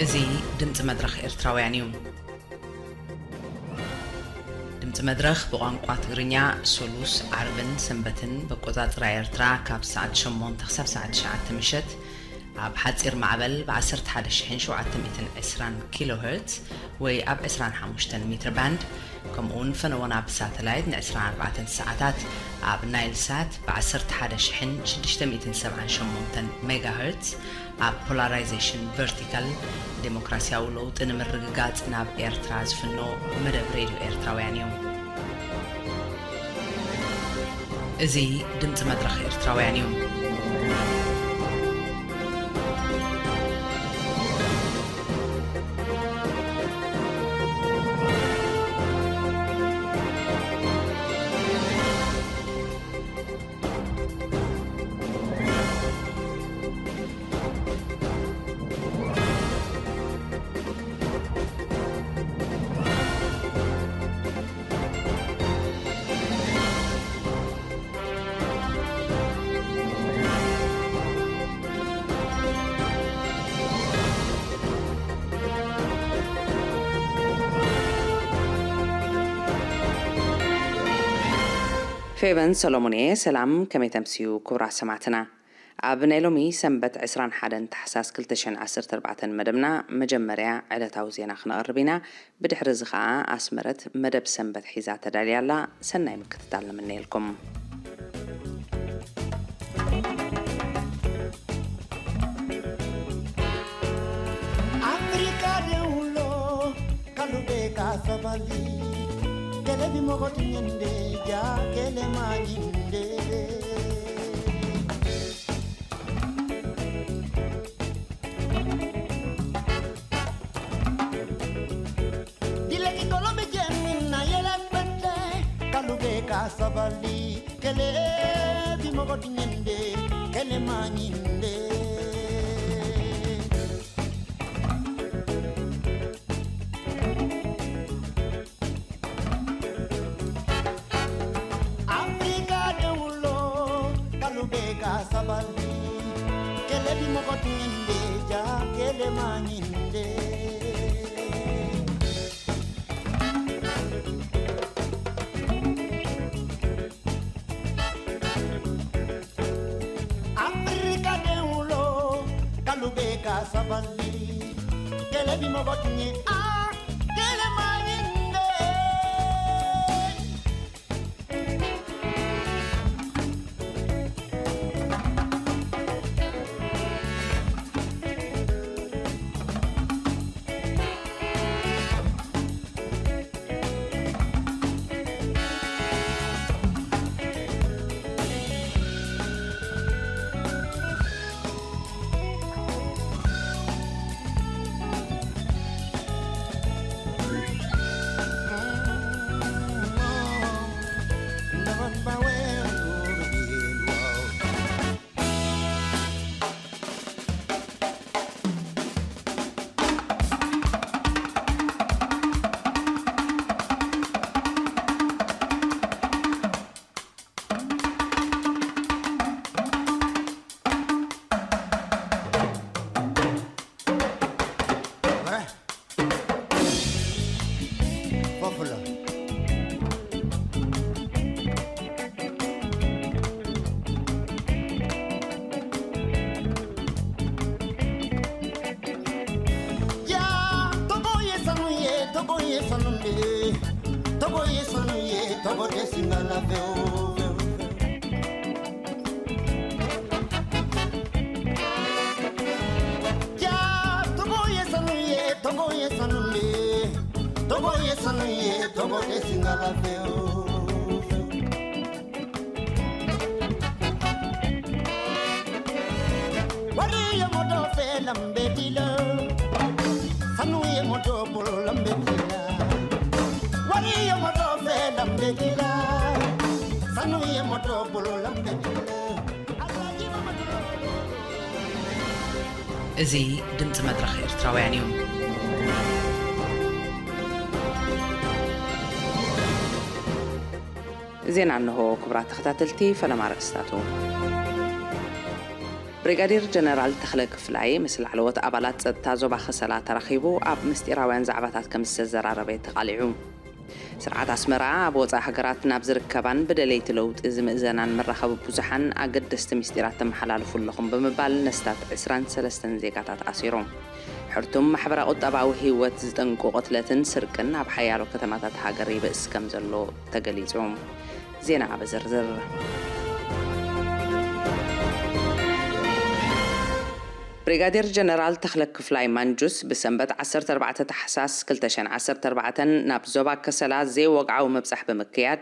እዚ ድምፂ መድረኽ ኤርትራውያን እዩ። ድምፂ መድረኽ ብቋንቋ ትግርኛ ሶሉስ፣ ዓርብን ሰንበትን ብኣቆፃፅራ ኤርትራ ካብ ሰዓት ሸሞንተ ክሳብ ሰዓት ትሽዓተ ምሸት ኣብ ሓፂር ማዕበል ብ ዓሰርተ ሓደ ሺሕን ሸውዓተ ሚእትን ዕስራን ኪሎ ሄርትዝ ወይ ኣብ ዕስራን ሓሙሽተን ሜትር ባንድ፣ ከምኡ እውን ፈነወና ብሳተላይት ን ዕስራን ኣርባዕተን ሰዓታት ኣብ ናይል ሳት ብ ዓሰርተ ሓደ ሺሕን ሽዱሽተ ሚእትን ሰብዓን ሸሞንተን ሜጋ ሄርትዝ፣ ኣብ ፖላራይዜሽን ቨርቲካል ዴሞክራሲያዊ ለውጢ ንምርግጋጽ ናብ ኤርትራ ዝፍኖ መደብ ሬድዮ ኤርትራውያን እዩ። እዚ ድምጺ መድረኽ ኤርትራውያን እዩ። ፌቨን ሰሎሞን እየ። ሰላም፣ ከመይ ተምስዩ ክቡራት ሰማዕትና? ኣብ ናይ ሎሚ ሰንበት ዕስራን ሓደን ታሕሳስ ክልተ ሽሕን ዓሰርተ ኣርባዕተን መደብና መጀመርያ ዕለታዊ ዜና ክነቕርብ ኢና። ብድሕሪ እዚ ኸኣ ኣስመረት መደብ ሰንበት ሒዛ ተዳልያ ኣላ። ሰናይ ምክትታል ንምነየልኩም። Africa de ulo, kalube kasabali, kele bi mogo tinyende, ja kele manyinde. Dile ki kolo be jemina yele pete, kalube kasabali, kele bi mogo tinyende, kele manyinde. Africa de ulo, kalube kasabali, kele bi mogo tinyende, ja kele manyinde. Africa de ulo, kalube kasabali, kele bi mogo tinyende, ah, kele manyinde. Ya, Togo ye sanu ye, Togo ye sanu ye, Togo ye sanu ye, Togo de singala feo, feo, feo. Ja, Togo ye sanu ye, Togo ye sanu ye, Togo ye sanu ye, Togo de singala feo. Wari ye moto fe lambe dila, sanu ye moto bolo lambe dila. Wari ye moto fe lambe dila, sanu ye moto bolo lambe dila. እዚ ድምፂ መድረኽ ኤርትራውያን እዩ። ዜና እንሆ። ክቡራት ተኸታተልቲ፣ ፈለማ ኣርእስታቱ። ብሪጋዴር ጀነራል ተኽለ ክፍላይ ምስ ላዕለዎት ኣባላት ጸጥታ ዞባ ከሰላ ተራኺቡ ኣብ ምስጢራውያን ዛዕባታት ከም ዝተዘራረበ ተቓሊዑ። ስርዓት ኣስመራ ኣብ ወጻኢ ሃገራት ናብ ዝርከባን ብደለይቲ ለውጢ ዝምእዘናን መራኸቢ ብዙሓን ኣገደስቲ ምስጢራት ተመሓላልፉ ኣለኹም ብምባል ነስታት ዕስራን ሰለስተን ዜጋታት ኣሲሩ። ሕርቱም ማሕበራ ቁጠባዊ ህይወት ዝጠንቁ ቅትለትን ስርቅን ኣብ ሓያሎ ከተማታት ሃገር ይብእስ ከም ዘሎ ተገሊጹ። ዜና ብዝርዝር። ብሪጋዴር ጀነራል ተኽለ ክፍላይ ማንጁስ ብሰንበት ዓሰርተ ኣርባዕተ ታሕሳስ ክልተ ሽሕን ዓሰርተ ኣርባዕተን ናብ ዞባ ከሰላ ዘይወግዓዊ ምብጻሕ ብምክያድ፣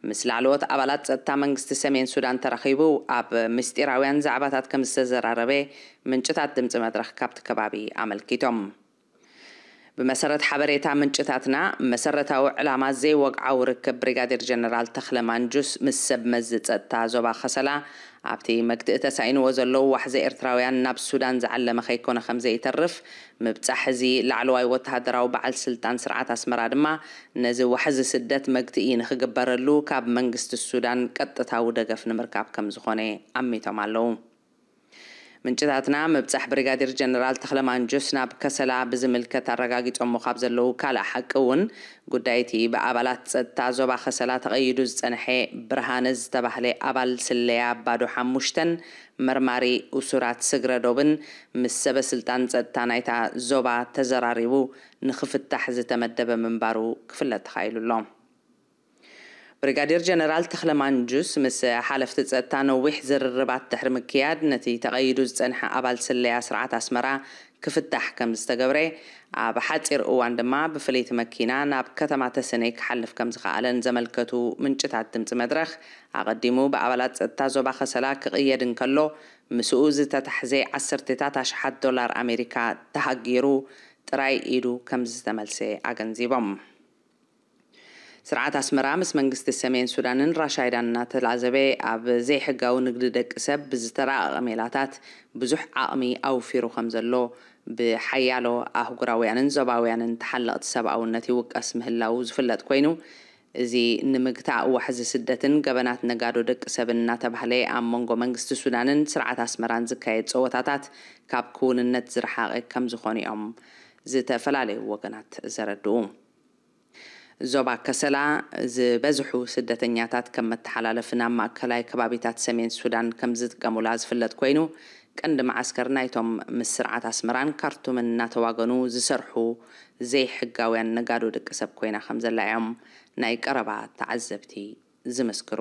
ምስ ላዕለዎት ኣባላት ጸጥታ መንግስቲ ሰሜን ሱዳን ተራኺቡ ኣብ ምስጢራውያን ዛዕባታት ከም ዝተዘራረበ ምንጭታት ድምጺ መድረኽ ካብቲ ከባቢ ኣመልኪቶም። ብመሰረት ሓበሬታ ምንጭታትና፣ መሰረታዊ ዕላማ ዘይወግዓዊ ርክብ ብሪጋዴር ጀነራል ተኽለ ማንጁስ ምስ ሰብ መዚ ጸጥታ ዞባ ከሰላ፣ ኣብቲ መግትኢ ተሳኢንዎ ዘሎ ዋሕዚ ኤርትራውያን ናብ ሱዳን ዝዓለመ ከይኮነ ከም ዘይተርፍ፣ ምብጻሕ እዚ ላዕለዋይ ወተሃደራዊ በዓል ስልጣን ስርዓት ኣስመራ ድማ፣ ነዚ ዋሕዚ ስደት መግትኢ ንኽግበረሉ ካብ መንግስቲ ሱዳን ቀጥታዊ ደገፍ ንምርካብ ከም ዝኾነ ኣሚቶም ኣለዉ። ምንጭታትና ምብጻሕ ብሪጋዴር ጀነራል ተኽለ ማንጁስ ናብ ከሰላ ብዝምልከት ኣረጋጊጾሞ ካብ ዘለዉ ካልእ ሓቂ እውን፣ ጉዳይ እቲ ብኣባላት ጸጥታ ዞባ ከሰላ ተቐይዱ ዝጸንሐ ብርሃነ ዝተባህለ ኣባል ስለያ ባዶ ሓሙሽተን መርማሪ እሱራት ስግረ ዶብን ምስ ሰበ ስልጣን ጸጥታ ናይታ ዞባ ተዘራሪቡ ንኽፍታሕ ዝተመደበ ምንባሩ ክፍለጥ ተኻኢሉ ኣሎ። ብሪጋዴር ጀነራል ተኽለ ማንጁስ ምስ ሓለፍቲ ጸጥታ ነዊሕ ዝርርባት ድሕሪ ምክያድ፣ ነቲ ተቐይዱ ዝጸንሐ ኣባል ስለያ ስርዓት ኣስመራ ክፍታሕ ከም ዝተገብረ፣ ኣብ ሓጺር እዋን ድማ ብፍልይቲ መኪና ናብ ከተማ ተሰነይ ክሓልፍ ከም ዝኸኣለን ዘመልከቱ ምንጭታት ድምጺ መድረኽ፣ ኣቐዲሙ ብኣባላት ጸጥታ ዞባ ከሰላ ክቕየድ እንከሎ፣ ምስኡ ዝተታሕዘ ዓሰርተታት ኣሽሓት ዶላር ኣሜሪካ ተሃጊሩ ጥራይ ኢዱ ከም ዝተመልሰ ኣገንዚቦም። ስርዓት ኣስመራ ምስ መንግስቲ ሰሜን ሱዳንን ራሻይዳን እናተላዘበ፣ ኣብ ዘይሕጋዊ ንግዲ ደቂ ሰብ ብዝተራቐቐ ሜላታት ብዙሕ ዓቕሚ ኣውፊሩ ከም ዘሎ ብሓያሎ ኣህጉራውያንን ዞባውያንን ተሓለቕቲ ሰብኣውነት ይውቀስ ምህላዉ ዝፍለጥ ኮይኑ፣ እዚ ንምግታእ ዋሕዚ ስደትን ገበናት ነጋዶ ደቂ ሰብን እናተባህለ ኣብ መንጎ መንግስቲ ሱዳንን ስርዓት ኣስመራን ዝካየድ ጸወታታት ካብ ክውንነት ዝረሓቐ ከም ዝኾኑ እዮም ዝተፈላለዩ ወገናት ዘረድኡ። ዞባ ከሰላ ዝበዝሑ ስደተኛታት ከም መተሓላለፊ ናብ ማእከላይ ከባቢታት ሰሜን ሱዳን ከም ዝጥቀሙላ ዝፍለጥ ኮይኑ፣ ቀንዲ መዓስከር ናይቶም ምስ ስርዓት ኣስመራን ካርቱምን እናተዋገኑ ዝሰርሑ ዘይሕጋውያን ነጋዶ ደቂ ሰብ ኮይና ከም ዘላ እዮም ናይ ቀረባ ተዓዘብቲ ዝምስክሩ።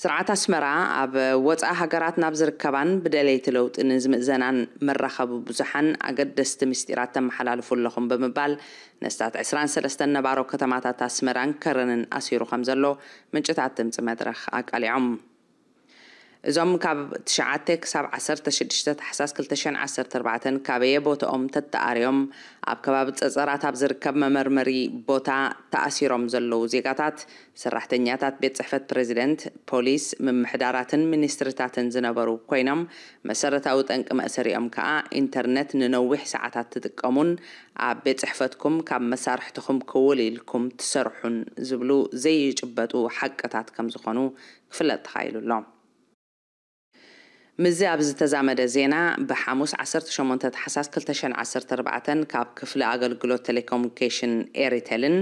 ስርዓት ኣስመራ ኣብ ወጻኢ ሃገራት ናብ ዝርከባን ብደለይቲ ለውጢ ንዝምእዘናን መራኸቢ ብዙሓን ኣገደስቲ ምስጢራት ተመሓላልፉ ኣለኹም ብምባል ነስታት ዕስራን ሰለስተን ነባሮ ከተማታት ኣስመራን ከረንን ኣሲሩ ከም ዘሎ ምንጭታት ድምጺ መድረኽ ኣቃሊዖም። እዞም ካብ ትሽዓተ ክሳብ ዓሰርተ ሽዱሽተ ታሕሳስ ክልተ ሽሕን ዓሰርተ ኣርባዕተን ካበየ ቦታኦም ተተኣርዮም ኣብ ከባቢ ጸጸራት ኣብ ዝርከብ መመርመሪ ቦታ ተኣሲሮም ዘለዉ ዜጋታት፣ ሰራሕተኛታት ቤት ጽሕፈት ፕሬዚደንት፣ ፖሊስ፣ ምምሕዳራትን ሚኒስትሪታትን ዝነበሩ ኮይኖም፣ መሰረታዊ ጠንቂ መእሰሪኦም ከኣ ኢንተርነት ንነዊሕ ሰዓታት ትጥቀሙን ኣብ ቤት ጽሕፈትኩም ካብ መሳርሕትኹም ክውል ኢልኩም ትሰርሑን ዝብሉ ዘይጭበጡ ሓቅታት ከም ዝኾኑ ክፍለጥ ተኻኢሉ ኣሎ። ምስዚ ኣብ ዝተዛመደ ዜና፣ ብሓሙስ ዓሰርተ ሸሞንተ ታሕሳስ ክልተ ሽሕን ዓሰርተ ኣርባዕተን ካብ ክፍሊ ኣገልግሎት ቴሌኮሙኒኬሽን ኤሪቴልን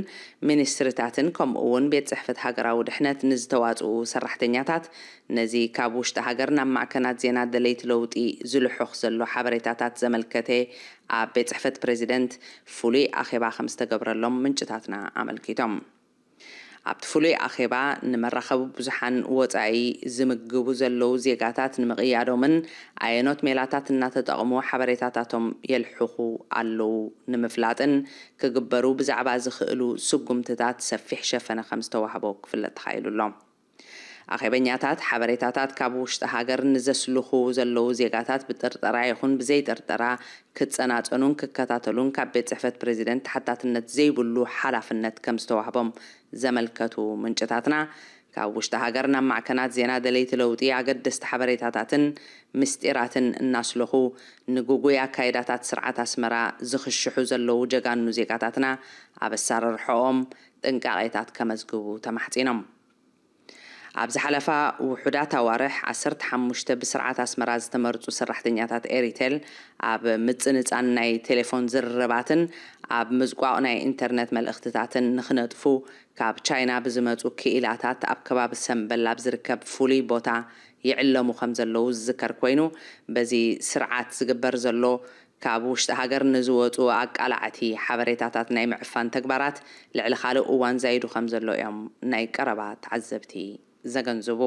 ሚኒስትሪታትን ከምኡ እውን ቤት ጽሕፈት ሃገራዊ ድሕነት ንዝተዋጽኡ ሰራሕተኛታት፣ ነዚ ካብ ውሽጢ ሃገር ናብ ማዕከናት ዜና ደለይቲ ለውጢ ዝልሑኽ ዘሎ ሓበሬታታት ዘመልከተ ኣብ ቤት ጽሕፈት ፕሬዚደንት ፍሉይ ኣኼባ ከም ዝተገብረሎም ምንጭታትና ኣመልኪቶም። ኣብቲ ፍሉይ ኣኼባ፣ ንመራኸቢ ብዙሓን ወጻኢ ዝምግቡ ዘለዉ ዜጋታት ንምቕያዶምን ኣየኖት ሜላታት እናተጠቕሙ ሓበሬታታቶም የልሕኹ ኣለዉ ንምፍላጥን ክግበሩ ብዛዕባ ዝኽእሉ ስጉምትታት ሰፊሕ ሸፈነ ከም ዝተዋህቦ ክፍለጥ ተኻኢሉ ኣሎ። ኣኼበኛታት፣ ሓበሬታታት ካብ ውሽጢ ሃገር ንዘስልኹ ዘለዉ ዜጋታት ብጥርጠራ ይኹን ብዘይጥርጠራ ክጸናጸኑን ክከታተሉን ካብ ቤት ጽሕፈት ፕሬዚደንት ተሓታትነት ዘይብሉ ሓላፍነት ከም ዝተዋህቦም ዘመልከቱ ምንጭታትና፣ ካብ ውሽጢ ሃገር ናብ ማዕከናት ዜና ደለይቲ ለውጢ ኣገደስቲ ሓበሬታታትን ምስጢራትን እናስለኹ፣ ንግጉይ ኣካይዳታት ስርዓት ኣስመራ ዝኽሽሑ ዘለዉ ጀጋኑ ዜጋታትና፣ ኣብ ኣሰራርሕኦም ጥንቃቄታት ከመዝግቡ ተማሕጺኖም። ኣብ ዝሓለፋ ውሑዳት ኣዋርሕ ዓሰርተ ሓሙሽተ ብስርዓት ኣስመራ ዝተመርጹ ሰራሕተኛታት ኤሪቴል ኣብ ምጽንጻን ናይ ቴሌፎን ዝርርባትን ኣብ ምዝቋቕ ናይ ኢንተርነት መልእኽትታትን ንኽነጥፉ ካብ ቻይና ብዝመጹ ክኢላታት ኣብ ከባቢ ሰምበል ኣብ ዝርከብ ፍሉይ ቦታ ይዕለሙ ከም ዘለዉ ዝዝከር ኮይኑ፣ በዚ ስርዓት ዝግበር ዘሎ ካብ ውሽጢ ሃገር ንዝወጹ ኣቃላዕቲ ሓበሬታታት ናይ ምዕፋን ተግባራት ልዕሊ ካልእ እዋን ዛይዱ ከም ዘሎ እዮም ናይ ቀረባ ተዓዘብቲ ዘገንዝቡ።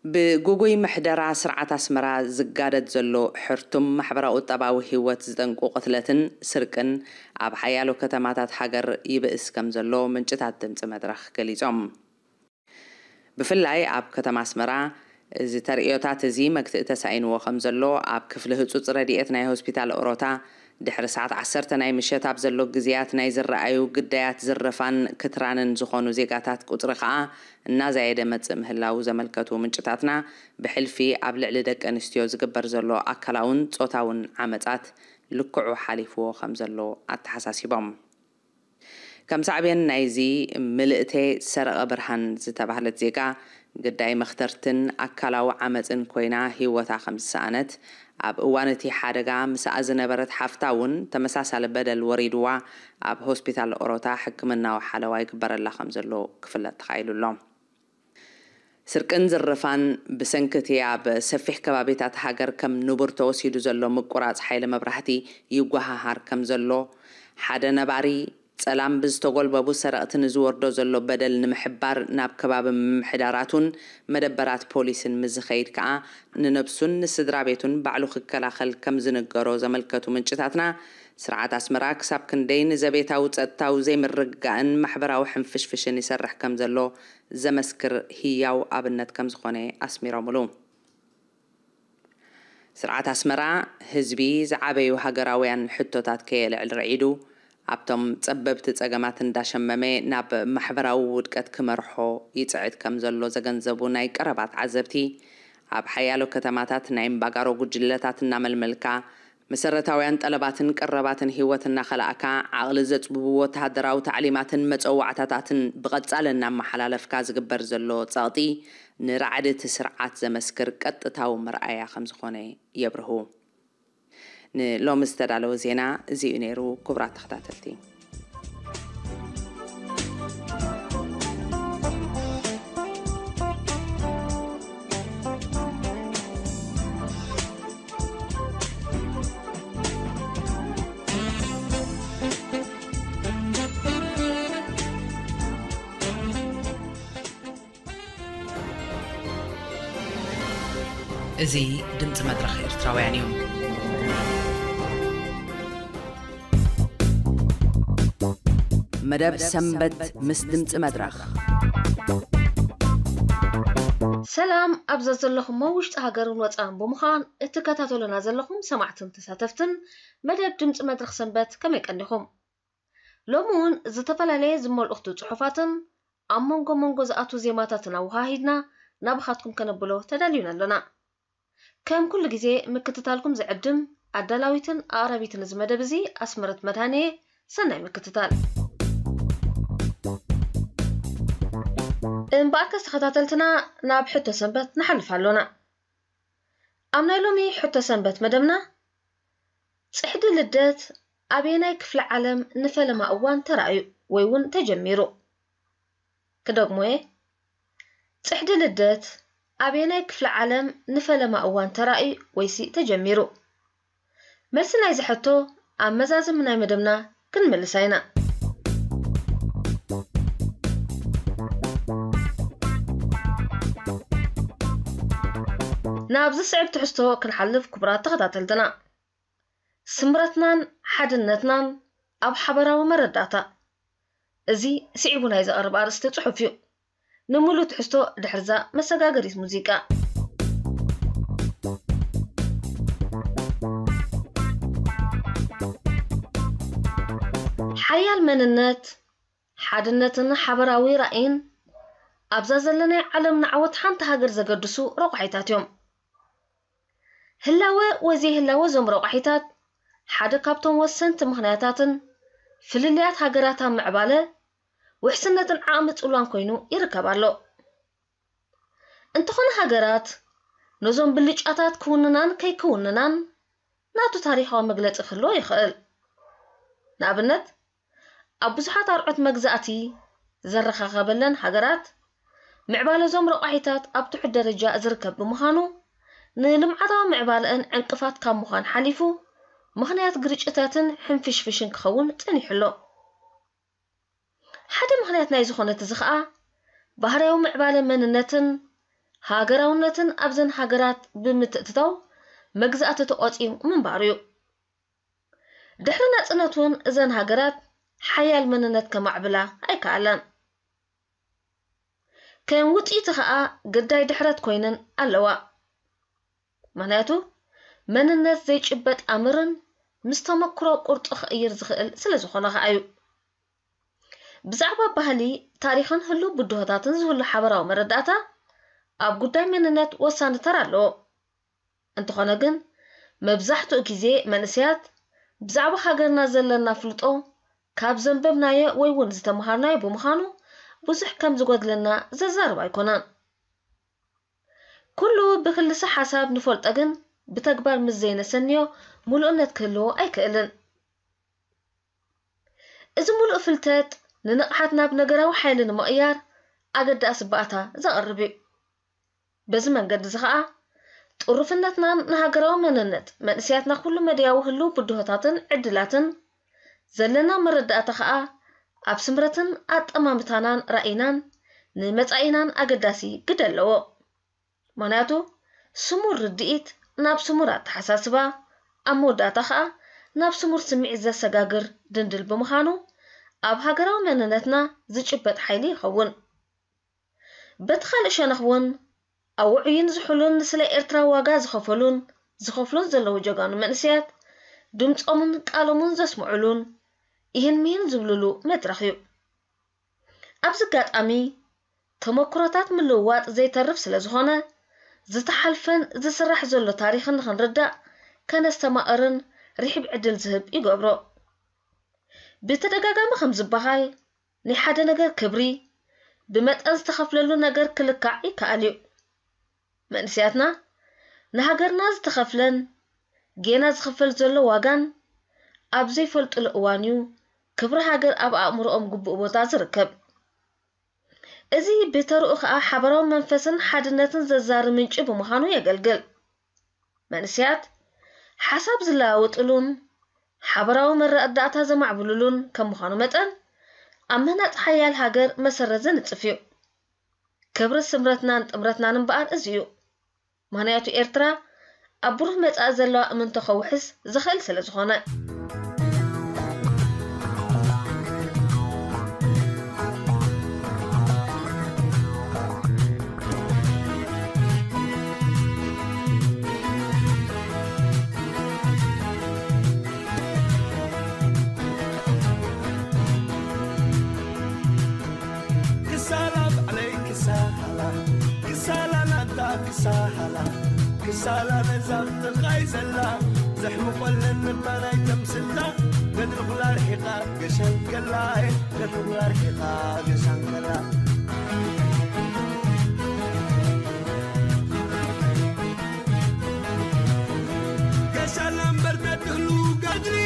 ብግጉይ ምሕደራ ስርዓት ኣስመራ ዝጋደድ ዘሎ ሕርቱም ማሕበራዊ ቁጠባዊ ህይወት ዝጠንቁ ቅትለትን ስርቅን ኣብ ሓያሎ ከተማታት ሃገር ይብእስ ከም ዘሎ ምንጭታት ድምፂ መድረኽ ገሊጾም። ብፍላይ ኣብ ከተማ ኣስመራ፣ እዚ ተርእዮታት እዚ መግትኢ ተሳኢንዎ ከም ዘሎ፣ ኣብ ክፍሊ ህጹጽ ረድኤት ናይ ሆስፒታል ኦሮታ፣ ድሕሪ ሰዓት ዓሰርተ ናይ ምሸት ኣብ ዘሎ ግዜያት ናይ ዝረኣዩ ግዳያት ዝርፋን ክትራንን ዝኾኑ ዜጋታት ቁጽሪ ከኣ እናዛየደ መጽእ ምህላዉ ዘመልከቱ ምንጭታትና፣ ብሕልፊ ኣብ ልዕሊ ደቂ ኣንስትዮ ዝግበር ዘሎ ኣካላውን ጾታውን ዓመጻት ልክዑ ሓሊፍዎ ከም ዘሎ ኣተሓሳሲቦም። ከም ሳዕቤን ናይዚ፣ ምልእቴ ሰረቐ ብርሃን ዝተባህለት ዜጋ፣ ግዳይ መኽተርትን ኣካላዊ ዓመጽን ኮይና ህይወታ ከም ዝሰኣነት፣ ኣብ እዋን እቲ ሓደጋ ምስኣ ዝነበረት ሓፍታ እውን ተመሳሳሊ በደል ወሪድዋ ኣብ ሆስፒታል ኦሮታ ሕክምናዊ ሓለዋ ይግበረላ ከም ዘሎ ክፍለጥ ተኻኢሉ ኣሎ። ስርቅን ዝርፋን ብሰንኪ እቲ ኣብ ሰፊሕ ከባቢታት ሃገር ከም ንቡር ተወሲዱ ዘሎ ምቁራጽ ሓይሊ መብራህቲ ይጓሃሃር ከም ዘሎ ሓደ ነባሪ፣ ጸላም ብዝተጎልበቡ ሰረቕቲ ንዝወርዶ ዘሎ በደል ንምሕባር ናብ ከባቢ ምምሕዳራቱን መደበራት ፖሊስን ምስ ዝኸይድ ከኣ፣ ንነብሱን ንስድራ ቤቱን ባዕሉ ክከላኸል ከም ዝንገሮ ዘመልከቱ ምንጭታትና፣ ስርዓት ኣስመራ ክሳብ ክንደይ ንዘቤታዊ ጸጥታዊ ዘይምርግጋእን ማሕበራዊ ሕንፍሽፍሽን ይሰርሕ ከም ዘሎ ዘመስክር ህያው ኣብነት ከም ዝኾነ ኣስሚሮምሉ። ስርዓት ኣስመራ፣ ህዝቢ ዝዓበዩ ሃገራውያን ሕቶታት ከየልዕል ርዒዱ፣ ኣብቶም ጸበብቲ ጸገማት እንዳሸመመ ናብ ማሕበራዊ ውድቀት ክመርሖ ይጽዕት ከም ዘሎ ዘገንዘቡ ናይ ቀረባ ተዓዘብቲ፣ ኣብ ሓያሎ ከተማታት ናይ እምባጋሮ ጉጅለታት እናመልመልካ፣ መሰረታውያን ጠለባትን ቀረባትን ህይወት እናኸላእካ፣ ዓቕሊ ዘጽብቡ ወተሃደራዊ ታዕሊማትን መጸዋዕታታትን ብቐጻሊ እናመሓላለፍካ ዝግበር ዘሎ ጸቕጢ፣ ንራዕዲ እቲ ስርዓት ዘመስክር ቀጥታዊ መርኣያ ከም ዝኾነ የብርሁ። ንሎሚ ዝተዳለወ ዜና እዚ እዩ ነይሩ፣ ክቡራት ተኸታተልቲ። እዚ ድምፂ መድረኽ ኤርትራውያን እዩ። መደብ ሰንበት ምስ ድምፂ መድረኽ። ሰላም፣ ኣብዛ ዘለኹሞ ውሽጢ ሃገርን ወፃእን ብምዃን እትከታተሉና ዘለኹም ሰማዕትን ተሳተፍትን መደብ ድምፂ መድረኽ ሰንበት ከመይ ቀኒኹም? ሎሚ እውን ዝተፈላለየ ዝመልእኽቱ ጽሑፋትን ኣብ መንጎ መንጎ ዝኣቱ ዜማታትን ኣወሃሂድና ናባኻትኩም ከነብሎ ተዳልዩና ኣለና። ከም ኩሉ ግዜ ምክትታልኩም ዝዕድም ኣዳላዊትን ኣቕራቢትን እዚ መደብ እዚ ኣስመረት መድሃኔ። ሰናይ ምክትታል። እምበኣርከስ ተኸታተልትና ናብ ሕቶ ሰንበት ንሓልፍ ኣሎና። ኣብ ናይ ሎሚ ሕቶ ሰንበት መደብና፣ ጽሕዲ ልደት ኣበየናይ ክፍለ ዓለም ንፈለማ እዋን ተራእዩ ወይ እውን ተጀሚሩ? ክደግሞ እየ። ጽሕዲ ልደት ኣበየናይ ክፍለ ዓለም ንፈለማ እዋን ተራእዩ ወይሲ ተጀሚሩ? መልሲ ናይዚ ሕቶ ኣብ መዛዝም ናይ መደብና ክንምልሳ ኢና። ናብ ዝስዕብ ትሕዝቶ ክንሓልፍ፣ ክቡራት ተኸታተልትና፣ ስምረትናን ሓድነትናን ኣብ ሓበራዊ መረዳእታ። እዚ ስዒቡ ናይ ዝቐርብ ኣርእስቲ ጽሑፍ እዩ። ንምሉእ ትሕዝቶ ድሕርዛ መሰጋገሪት ሙዚቃ። ሓያል መንነት፣ ሓድነትን ሓበራዊ ራእይን ኣብዛ ዘለናይ ዓለም ንዓወት ሓንቲ ሃገር ዘገድሱ ረቋሒታት እዮም። ህላወ ወይ ዘይህላወ እዞም ረቋሒታት ሓደ ካብቶም ወሰንቲ ምኽንያታትን ፍልልያት ሃገራት ኣብ ምዕባለ ውሕስነትን ዓቕሚ ጽልዋን ኮይኑ ይርከብ ኣሎ። እንተኾነ ሃገራት ነዞም ብልጫታት ክውንናን ከይክውንናን ናቱ ታሪኻዊ መግለጺ ክህልዎ ይኽእል። ንኣብነት ኣብ ብዙሓት ኣርዑት መግዛእቲ ዘረኻኸበለን ሃገራት ምዕባለዞም ረቋሒታት ኣብ ትሑት ደረጃ ዝርከብ ብምዃኑ ንልምዓታዊ ምዕባለአን ዕንቅፋት ካብ ምዃን ሓሊፉ ምኽንያት ግርጭታትን ሕንፍሽፍሽን ክኸውን ጸኒሑ ኣሎ። ሓደ ምኽንያት ናይ ዝኾነ እዚ ኸኣ ባህርያዊ ምዕባለ መንነትን ሃገራውነትን ኣብዘን ሃገራት ብምትእትታው መግዛእቲ ተቖጺሙ ምንባሩ እዩ። ድሕሪ ናጽነት እውን እዘን ሃገራት ሓያል መንነት ከማዕብላ ኣይከኣላን። ከም ውጽኢቲ ኸኣ ግዳይ ድሕረት ኮይነን ኣለዋ። ምኽንያቱ መንነት ዘይጭበጥ ኣምርን ምስ ተመክሮ ቁርጡ ክቕይር ዝኽእል ስለ ዝኾነ ኸኣ እዩ። ብዛዕባ ባህሊ፣ ታሪኽን ህሉው ብድሆታትን ዝህሉ ሓበራዊ መረዳእታ ኣብ ጉዳይ መንነት ወሳኒ ተራ ኣለዎ። እንተኾነ ግን መብዛሕትኡ ግዜ መንእሰያት ብዛዕባ ሃገርና ዘለና ፍልጦ ካብ ዘንበብናዮ ወይ እውን ዝተምሃርናዮ ብምዃኑ ብዙሕ ከም ዝጎድለና ዘዛርብ ኣይኮነን። ኩሉ ብክልሰ ሓሳብ ንፈልጦ ግን ብተግባር ምስ ዘይነሰንዮ ምሉእነት ክህልዎ ኣይክእልን። እዚ ምሉእ ፍልጠት ንንቕሓት ናብ ነገራዊ ሓይሊ ንምቕያር ኣገዳሲ ባእታ ዘቕርብ እዩ። በዚ መንገዲ እዚ ኸኣ ጥሩፍነትናን ንሃገራዊ መንነት መንእሰያትና ኩሉ መድያዊ ህሉው ብድሆታትን ዕድላትን ዘለና መረዳእታ ኸኣ ኣብ ስምረትን ኣጠማምታናን ራኢናን ንመጻኢናን ኣገዳሲ ግደ ኣለዎ። ምኽንያቱ ስሙር ርድኢት ናብ ስሙር ኣተሓሳስባ፣ ኣብ መወዳእታ ኸኣ ናብ ስሙር ስምዒት ዘሰጋግር ድንድል ብምዃኑ ኣብ ሃገራዊ መንነትና ዝጭበጥ ሓይሊ ይኸውን። በቲ ካልእ ሸነኽ እውን ኣብ ውዑይን ዝሑልን ንስለ ኤርትራ ዋጋ ዝኸፈሉን ዝኸፍሉን ዘለዉ ጀጋኑ መንእሰያት ድምጾምን ቃሎምን ዘስምዑሉን ኢህን ሚህን ዝብሉሉ መድረኽ እዩ። ኣብዚ ኣጋጣሚ ተመክሮታት ምልውዋጥ ዘይተርፍ ስለ ዝኾነ ዝተሓልፈን ዝስራሕ ዘሎ ታሪኽን ንኽንርዳእ ከነስተማቕርን ርሒብ ዕድል ዝህብ ይገብሮ። ብተደጋጋሚ ከም ዝበሃል ናይ ሓደ ነገር ክብሪ ብመጠን ዝተኸፍለሉ ነገር ክልካዕ ይከኣል እዩ። መንእሰያትና ንሃገርና ዝተኸፍለን ጌና ዝኽፈል ዘሎ ዋጋን ኣብ ዘይፈልጡሉ እዋን እዩ ክብሪ ሃገር ኣብ ኣእምሮኦም ግቡእ ቦታ ዝርከብ። እዚ ብተርኡ ከኣ ሓበራዊ መንፈስን ሓድነትን ዘዛሪ ምንጪ ብምዃኑ የገልግል። መንእሰያት ሓሳብ ዝለዋወጥሉን ሓበራዊ መረዳእታ ዘማዕብሉሉን ከም ምዃኑ መጠን ኣብ ምህናጽ ሓያል ሃገር መሰረት ዘንጽፍ እዩ። ክብሪ ስምረትናን ጥምረትናን እምበኣር እዚ እዩ። ምኽንያቱ ኤርትራ ኣብ ብሩህ መጻኢ ዘለዋ እምንቶ ከውሕስ ዝኽእል ስለ ዝኾነ። ክሳላ ባዕለይ ክሳላ ክሳላ ናታ ክሳላ ክሳላ ነዛ ብጥቓይ ዘላ ዘሕምቖለን እባ ናይ ተምስላ ገድሪ ኩላ ርሒቓ ገሻን ከላ ገድሪ ኩላ ርሒቓ ገሻን ከላ ገሻላ እምበር ተትህሉ ገድሪ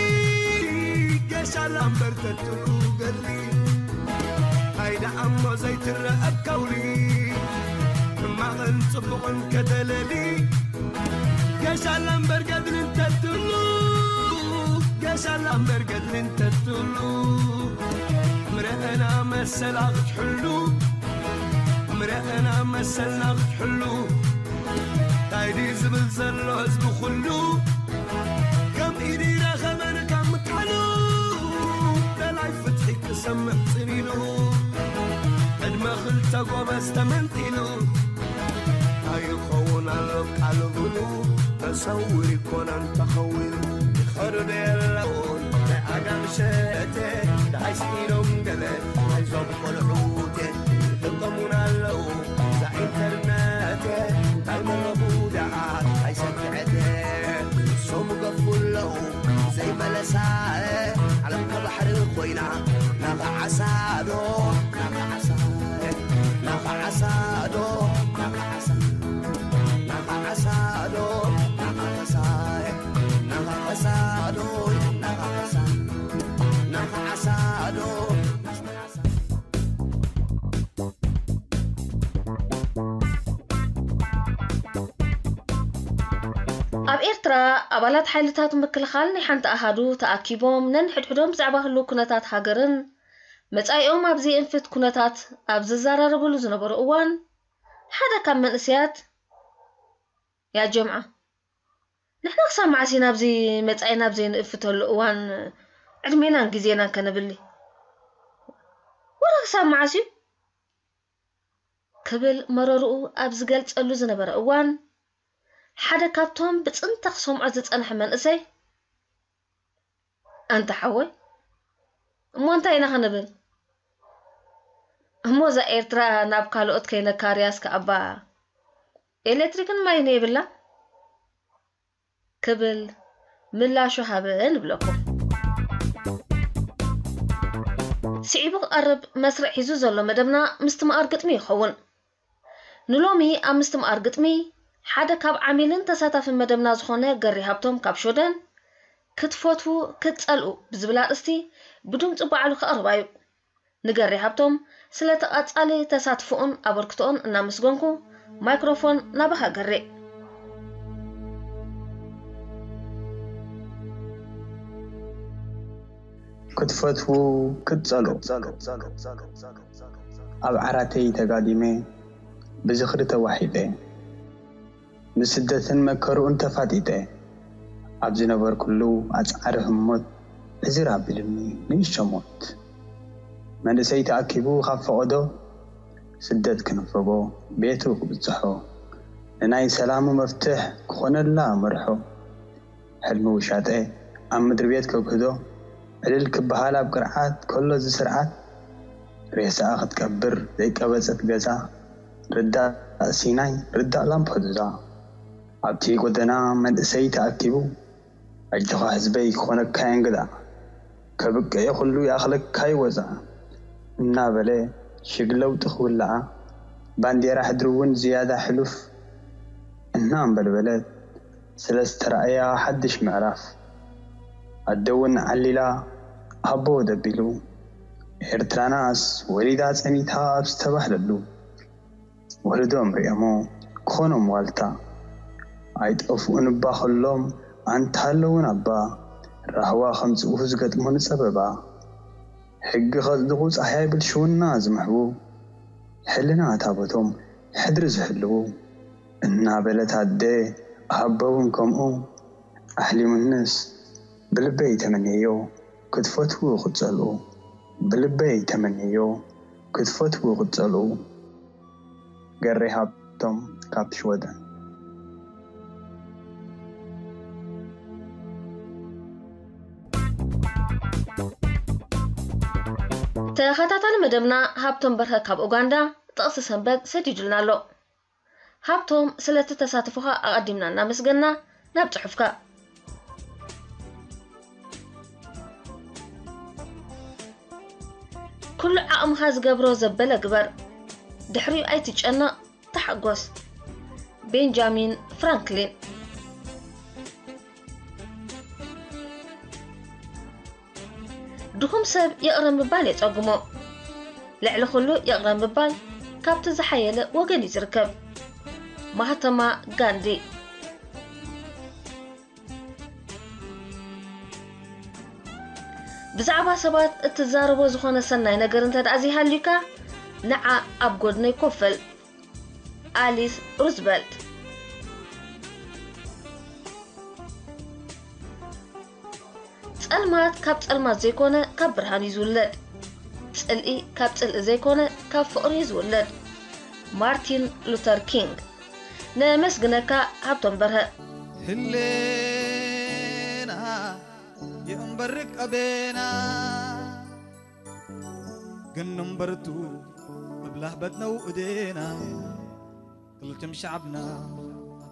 ገሻላ እምበር ተትህሉ ገድሪ ኣይዳ እሞ ዘይትረአ ከውሊ ሕማቕን ጽቡቕን ከተለሊ ገሻላ እምበር ገድሪ እንተትህሉ ገሻላ እምበር ገድሪ እንተትህሉ ምረአና መሰላ ክትሕሉ ምረአና መሰልና ክትሕሉ ታይ ድዩ ዝብል ዘሎ ህዝቢ ኩሉ ከም ኢዱ ይረኸበን ካብ ምክሓሉ ደላይ ፍትሒ ክሰምዕ ጽን ኢሉ ዕድመ ክልተ ጎበዝ ተመንጢሉ ኣይኸውን ኣሎ ቃል እግሩ ተሰውር ይኮነን ተኸዊሉ ይኸዱ ዶ የለውን ናይ ኣጋምሸቴ ደሃይ ስኢኖም ገለ ኣይዞም ቆልዑቴ ይጥቀሙን ኣለዉ እዛ ኢንተርነቴ እንታይ መረቡ ደኣ ኣይሰክዐቴ እሶም ገፉ ኣለዉ ዘይመለሳ ዓለም ከባሕሪ ኮይና ዓሳ ዶ ናኻ ዓሳ፣ ናኻ ዓሳ ዶ ናኻ ዓሳ፣ ናኻ ዓሳ ዶ ናኻ ዓሳ፣ ናኻ ዓሳ ዶ ናኻ ዓሳ፣ ናኻ ዓሳ ዶ ናኻ ዓሳ። ኣብ ኤርትራ፣ ኣባላት ሓይልታት ምክልኻል ናይ ሓንቲ ኣሃዱ ተኣኪቦም ነንሕድሕዶም ብዛዕባ ህሉው ኩነታት ሃገርን መጻኢኦም ኣብዚ የንፍት ኩነታት ኣብ ዝዘራረብሉ ዝነበሩ እዋን፣ ሓደ ካብ መንእሰያት፣ "ያ ጀምዓ፣ ንሕና ክሳብ መዓስ ኢና ኣብዚ መጻኢና ኣብ ዘይንእፍተሉ እዋን ዕድሜናን ግዜናን ከነብሊ? ወረ ክሳብ መዓስ እዩ?" ክብል መረርኡ ኣብ ዝገልጸሉ ዝነበረ እዋን፣ ሓደ ካብቶም ብጽንተ ክሰምዖ ዝጸንሐ መንእሰይ፣ "ኣንታ ሓወይ፣ እሞ እንታይ ኢና ክንብል? እሞ እዛ ኤርትራ ናብ ካልኦት ከይነካርያስ ከኣባ ኤሌክትሪክን ማይን የብላን?" ክብል ምላሹ ሃበ ንብለኩም። ስዒቡ ክቐርብ መስርዕ ሒዙ ዘሎ መደብና ምስትምቓር ግጥሚ ይኸውን። ንሎሚ ኣብ ምስትምቓር ግጥሚ ሓደ ካብ ዓሚልን ተሳታፍን መደብና ዝኾነ ገሪ ሃብቶም ካብ ሽወደን፣ "ክትፈትዉ ክትጸልኡ" ብዝብል ኣርእስቲ ብድምጹ ባዕሉ ከቕርባ እዩ። ንገሪ ሃብቶም ስለቲ ቀጻሊ ተሳትፎኡን ኣበርክቶኡን እናመስገንኩ፣ ማይክሮፎን ናባኻ ገሪ። ክትፈትዉ ክትጸልኡ። ኣብ ዓራተይ ተጋዲመ፣ ብዝኽሪ ተዋሒጠ፣ ንስደትን መከርኡን ተፋጢጠ፣ ኣብ ዝነበርኩሉ ኣጽዓሪ ህሞት ዕዝር ኣቢሉኒ ንእሽቶ ሞት። መንእሰይ ተኣኪቡ ካብ ፈቐዶ፣ ስደት ክንፈጎ ቤቱ ክብጽሖ፣ ንናይ ሰላሙ መፍትሕ ክኾነላ መርሖ። ሕልሚ ውሻጠ ኣብ ምድሪ ቤት ከግህዶ፣ ዕልል ክበሃል ኣብ ቅርዓት ከሎ እዚ ስርዓት፣ ሬሳኣ ክትቀብር ዘይቀበጸት ገዛ፣ ርዳእ ሲናይ፣ ርዳእ ላምፐዱዛ። ኣብቲ ጎደና መንእሰይ ተኣኪቡ፣ "ኣጆኻ ህዝበይ ክኾነካ የንግዳ፣ ከብቅዕ ኩሉ ይኣኽለካ ይወዛ" እናበለ ሽግ ለውጢ ክውልዓ፣ ባንዴራ ሕድሪ እውን ዝያዳ ሕሉፍ እናኣንበልበለት፣ ስለ ዝተራእያ ሓድሽ ምዕራፍ፣ ኣደ እውን ዓሊላ ኣቦ ደቢሉ፣ ኤርትራናስ ወሊዳ ጸኒታ ኣብ ዝተባህለሉ፣ ወለዶም ርእዮሞ ክኾኖም ዋልታ፣ ኣይጠፍኡን እባ ከሎም ኣንታ ኣለውን ኣባ፣ ራህዋ ከምጽኡ ዝገጥሙ ንጸበባ፣ ሕጊ ከጽድቑ ጻህያይ ብልሽውና ዝምሕዉ፣ ሕልና ታቦቶም ሕድሪ ዝሕልዉ፣ እናበለት ኣደ ኣቦ እውን ከምኡ ኣሕሊሙንስ ብልበይ ተመንየዮ ክትፈትዉ ክትጸልኡ፣ ብልበይ ተመንየዮ ክትፈትዉ ክትጸልኡ። ገሬ ሃብቶም ካብ ሽወደን። ተኸታታሊ መደብና ሃብቶም በርሀ ካብ ኡጋንዳ ጥቕሲ ሰንበት ሰዲዱልና ኣሎ። ሃብቶም፣ ስለቲ ተሳትፎኻ ኣቐዲምና እናመስገና፣ ናብ ጽሑፍካ። ኩሉ ዓቕምኻ ዝገብሮ ዘበለ ግበር። ድሕሪኡ ኣይትጨነቕ፣ ተሓጎስ። ቤንጃሚን ፍራንክሊን። ድኹም ሰብ ይቕረ ምባል የጸግሞ። ልዕሊ ኩሉ ይቕረ ምባል ካብቲ ዝሓየለ ወገን እዩ ዝርከብ። ማህተማ ጋንዲ። ብዛዕባ ሰባት እትዛረቦ ዝኾነ ሰናይ ነገር እንተ ደኣ ዘይሃልዩካ፣ ንዓ ኣብ ጎድነይ ኮፍ በል። ኣሊስ ሩዝቨልት። ጸልማት ካብ ጸልማት ዘይኮነ፣ ካብ ብርሃን እዩ ዝውለድ። ጽልኢ ካብ ጽልኢ ዘይኮነ፣ ካብ ፍቕሪ እዩ ዝውለድ። ማርቲን ሉተር ኪንግ። ነመስግነካ ሃብቶም በርሀ። ህሌና የእምበር ርቀቤና፣ ግን እምበርቱ ምብላህ በትነው እዴና። ክልትም ሸዓብና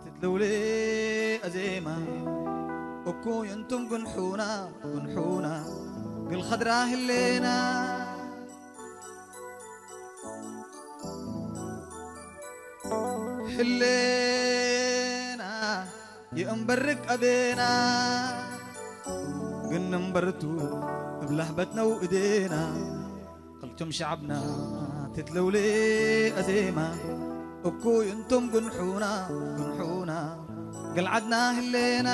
ትትለውሌ ኣዜማ፣ እኩይ እንቱም ጉንሑና፣ ጉንሑና፣ ግል ኸድራ ህሌና። ህሌና ይእምበር ርቀቤና፣ ግን እምበርቱ እብላህ በትነው እዴና፣ ክልቱም ሸዓብና ትትለውሌ ኣዜማ፣ እኩይ እንቱም ግንሑና፣ ግንሑና፣ ገልዓድና ህሌና።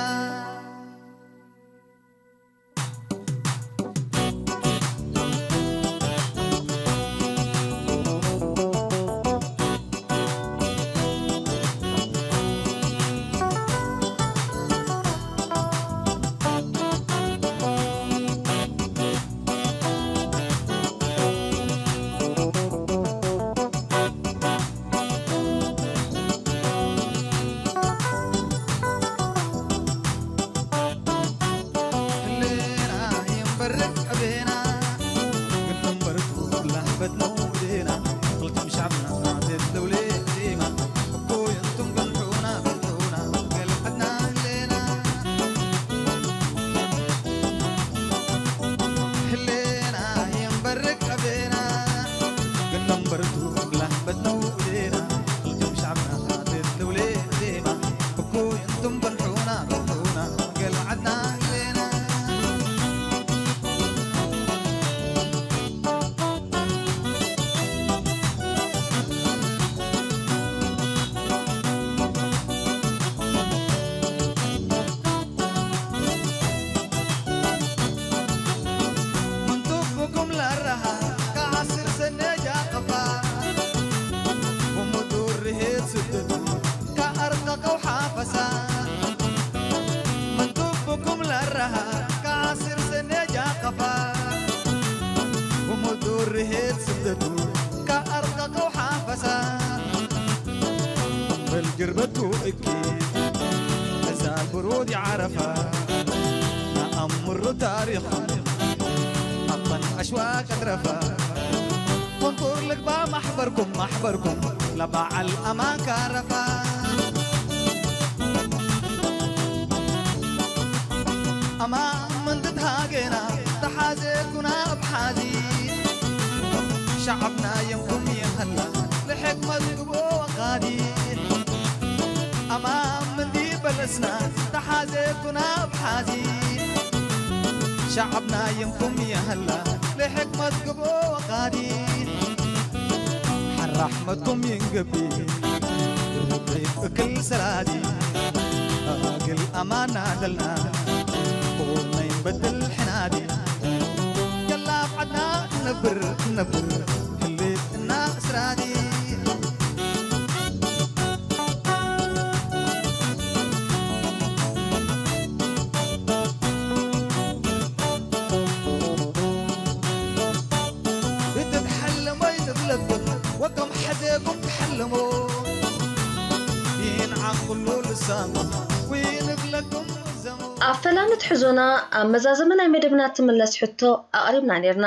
ኣፈላሚ ትሕዞና ኣብ መዛዘሚ ናይ መደብና ትምለስ ሕቶ ኣቕሪብና ኔርና።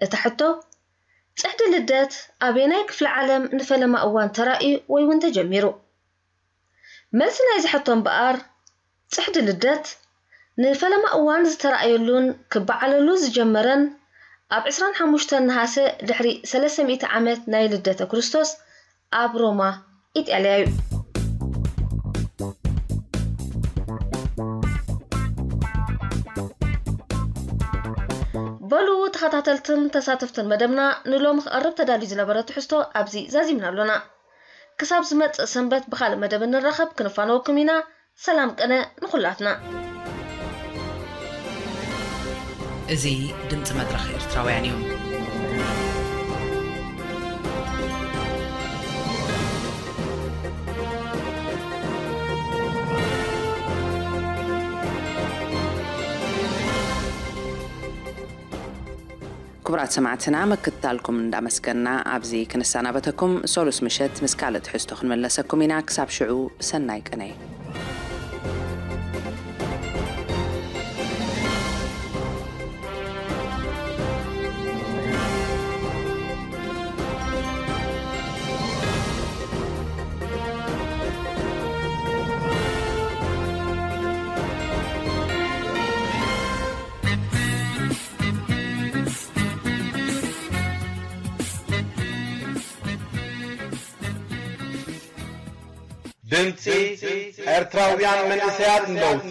እታ ሕቶ፣ ጽሕዲ ልደት ኣበየናይ ክፍለ ዓለም ንፈለማ እዋን ተራእዩ ወይ እውን ተጀሚሩ? መልሲ ናይዚ ሕቶ እምበኣር፣ ጽሕዲ ልደት ንፈለማ እዋን ዝተራእየሉን ክበዓለሉ ዝጀመረን ኣብ ዕስራን ሓሙሽተን ነሃሰ ድሕሪ ሰለስተ ሚእቲ ዓመት ናይ ልደተ ክርስቶስ ኣብ ሮማ ኢጣልያ እዩ። በሉ ተኸታተልትን ተሳተፍትን መደብና ንሎሚ ክቐርብ ተዳልዩ ዝነበረ ትሕዝቶ ኣብዚ ዛዚምና ኣሎና። ክሳብ ዝመጽእ ሰንበት ብኻልእ መደብ እንራኸብ ክንፋነወኩም ኢና። ሰላም ቅነ ንኹላትና። እዚ ድምፂ መድረኽ ኤርትራውያን እዩ። ክቡራት ሰማዕትና ምክትታልኩም እንዳመስገና ኣብዚ ክንሰናበተኩም፣ ሰሉስ ምሸት ምስ ካልእ ትሕዝቶ ክንመለሰኩም ኢና። ክሳብ ሽዑ ሰናይ ቅነ። ድምጺ ኤርትራውያን መንእሰያት ንለውጢ።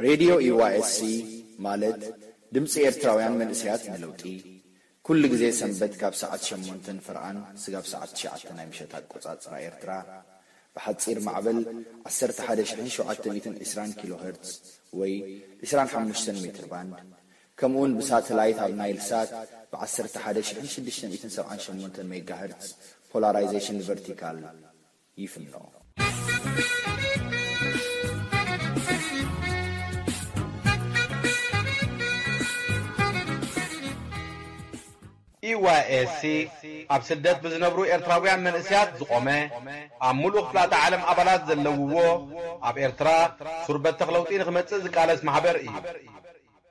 ሬድዮ ዩ ዋይ ኤስ ሲ ማለት ድምጺ ኤርትራውያን መንእሰያት ንለውጢ፣ ኩሉ ግዜ ሰንበት ካብ ሰዓት ሸሞንተን ፍርቓን ስጋብ ሰዓት ትሽዓተ ናይ ምሸት ኣቆጻጽራ ኤርትራ፣ ብሓጺር ማዕበል ዓሰርተ ሓደ ሽሕን ሸውዓተ ሚእትን ዕስራን ኪሎ ሄርትዝ ወይ ዕስራን ሓሙሽተን ሜትር ባንድ፣ ከምኡውን ብሳተላይት ኣብ ናይል ሳት ብ ዓሰርተ ሓደ ሽሕን ሽዱሽተ ሚእትን ሰብዓን ሸሞንተን ሜጋ ሄርትዝ ፖላራይዜሽን ቨርቲካል ይፍኖ። ዩ ዋይ ኤስ ሲ ኣብ ስደት ብዝነብሩ ኤርትራውያን መንእሰያት ዝቖመ፣ ኣብ ሙሉእ ክፍላተ ዓለም ኣባላት ዘለውዎ፣ ኣብ ኤርትራ ሱር በተኽ ለውጢ ንኽመጽእ ዝቃለስ ማሕበር እዩ።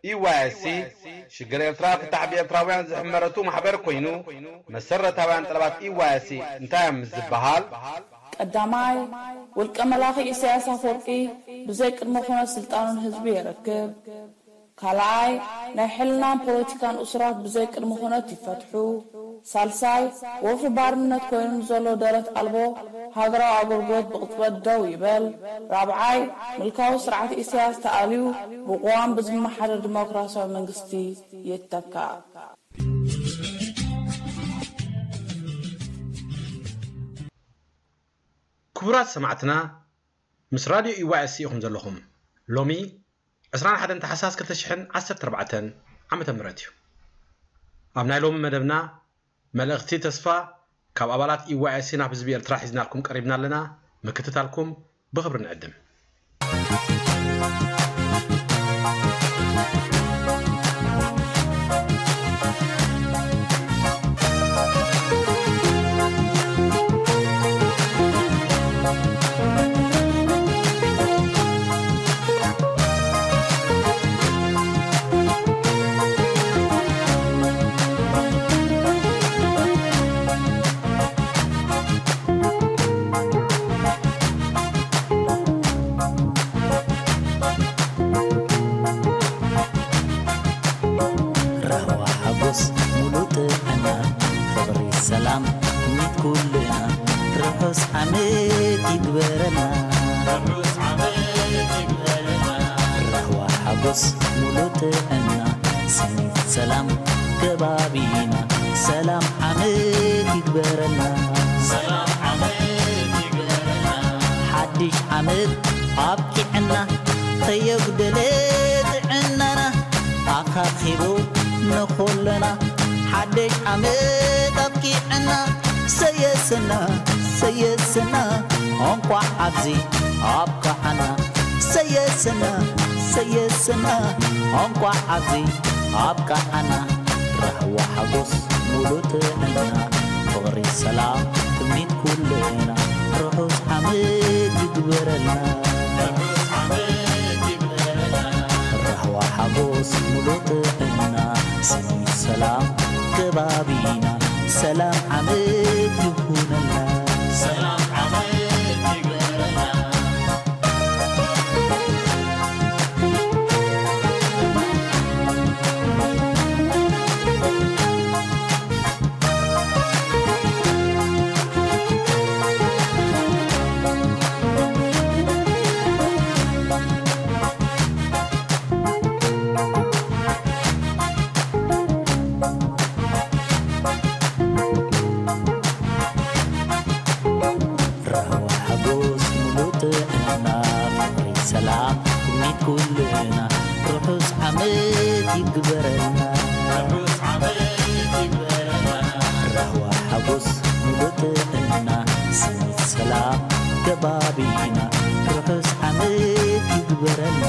ዩ ዋይ ኤስ ሲ ሽግር ኤርትራ ፍታሕ ብኤርትራውያን ዝሕመረቱ ማሕበር ኮይኑ፣ መሰረታውያን ጠለባት ዩ ዋይ ኤስ ሲ እንታይ እዮም ምስ ዝበሃል፣ ቀዳማይ፣ ውልቀ መላኺ ኢሳያስ ኣፈወርቂ ብዘይ ቅድመ ኩነት ስልጣኑ ንህዝቢ የረክብ። ካልኣይ፣ ናይ ሕልናን ፖለቲካን እሱራት ብዘይ ቅድመ ኩነት ይፈትሑ። ሳልሳይ፣ ወፍሪ ባርነት ኮይኑ ንዘሎ ደረት ኣልቦ ሃገራዊ ኣገልግሎት ብቕጽበት ደው ይበል። ራብዓይ፣ ምልካዊ ስርዓት ኢሳያስ ተኣልዩ ብቅዋም ብዝመሓደር ዲሞክራሲያዊ መንግስቲ ይተካእ። ክቡራት ሰማዕትና፣ ምስ ራድዮ ዩ ዋይ ኤስ ሲ ኢኹም ዘለኹም። ሎሚ ዕስራን ሓደን ታሕሳስ ክልተ ሽሕን ዓሰርተ ኣርባዕተን ዓመተ ምህረት እዩ። ኣብ ናይ ሎሚ መደብና መልእኽቲ ተስፋ ካብ ኣባላት ዩ ዋይ ኤስ ሲ ናብ ህዝቢ ኤርትራ ሒዝናልኩም ቀሪብና ኣለና። ምክትታልኩም ብኽብሪ ንዕድም። ራህዋ ሓጎስ ሙሉእ ጥዕና፣ ፍቕሪ ሰላም ትምኒት ኩልና፣ ርሑስ ዓመት ይግበረልና። ራህዋ ሓጎስ ሙሉእ ጥዕና፣ ስኒት ሰላም ከባቢና፣ ሰላም ዓመት ይግበረልና። ሓድሽ ዓመት ኣብቂዕና፣ ከየጉደለ ጥዕናና ኣኻኺቡ ንኹልና። ሓድሽ ዓመት ኣብቂዕና፣ ሰየሰና፣ ሰየሰና፣ እንቋዕ ኣብዚ ኣብቃዓና። ሰየሰና፣ ሰየሰና፣ እንቋዕ ኣብዚ ኣብቃዓና። ራህዋ ሓጎስ ሙሉእ ጥዕና፣ ፍቕሪ ሰላም ትምኒት ኩልና፣ ርሑስ ዓመት ይግበረልና። ራህዋ ሓጎስ ሙሉእ ጥዕና፣ ስኒት ሰላም ከባቢና፣ ሰላም ዓመት ይኹነልና። ራህዋ ሓጎስ ሙሉእ ጥዕና፣ ፍቕሪ ሰላም ትምኒት ኩልና፣ ርሑስ ዓመት ይግበረልና። ራህዋ ሓጎስ ሙሉእ ጥዕና፣ ስኒት ሰላም ከባቢና፣ ርሑስ ዓመት ይግበረልና።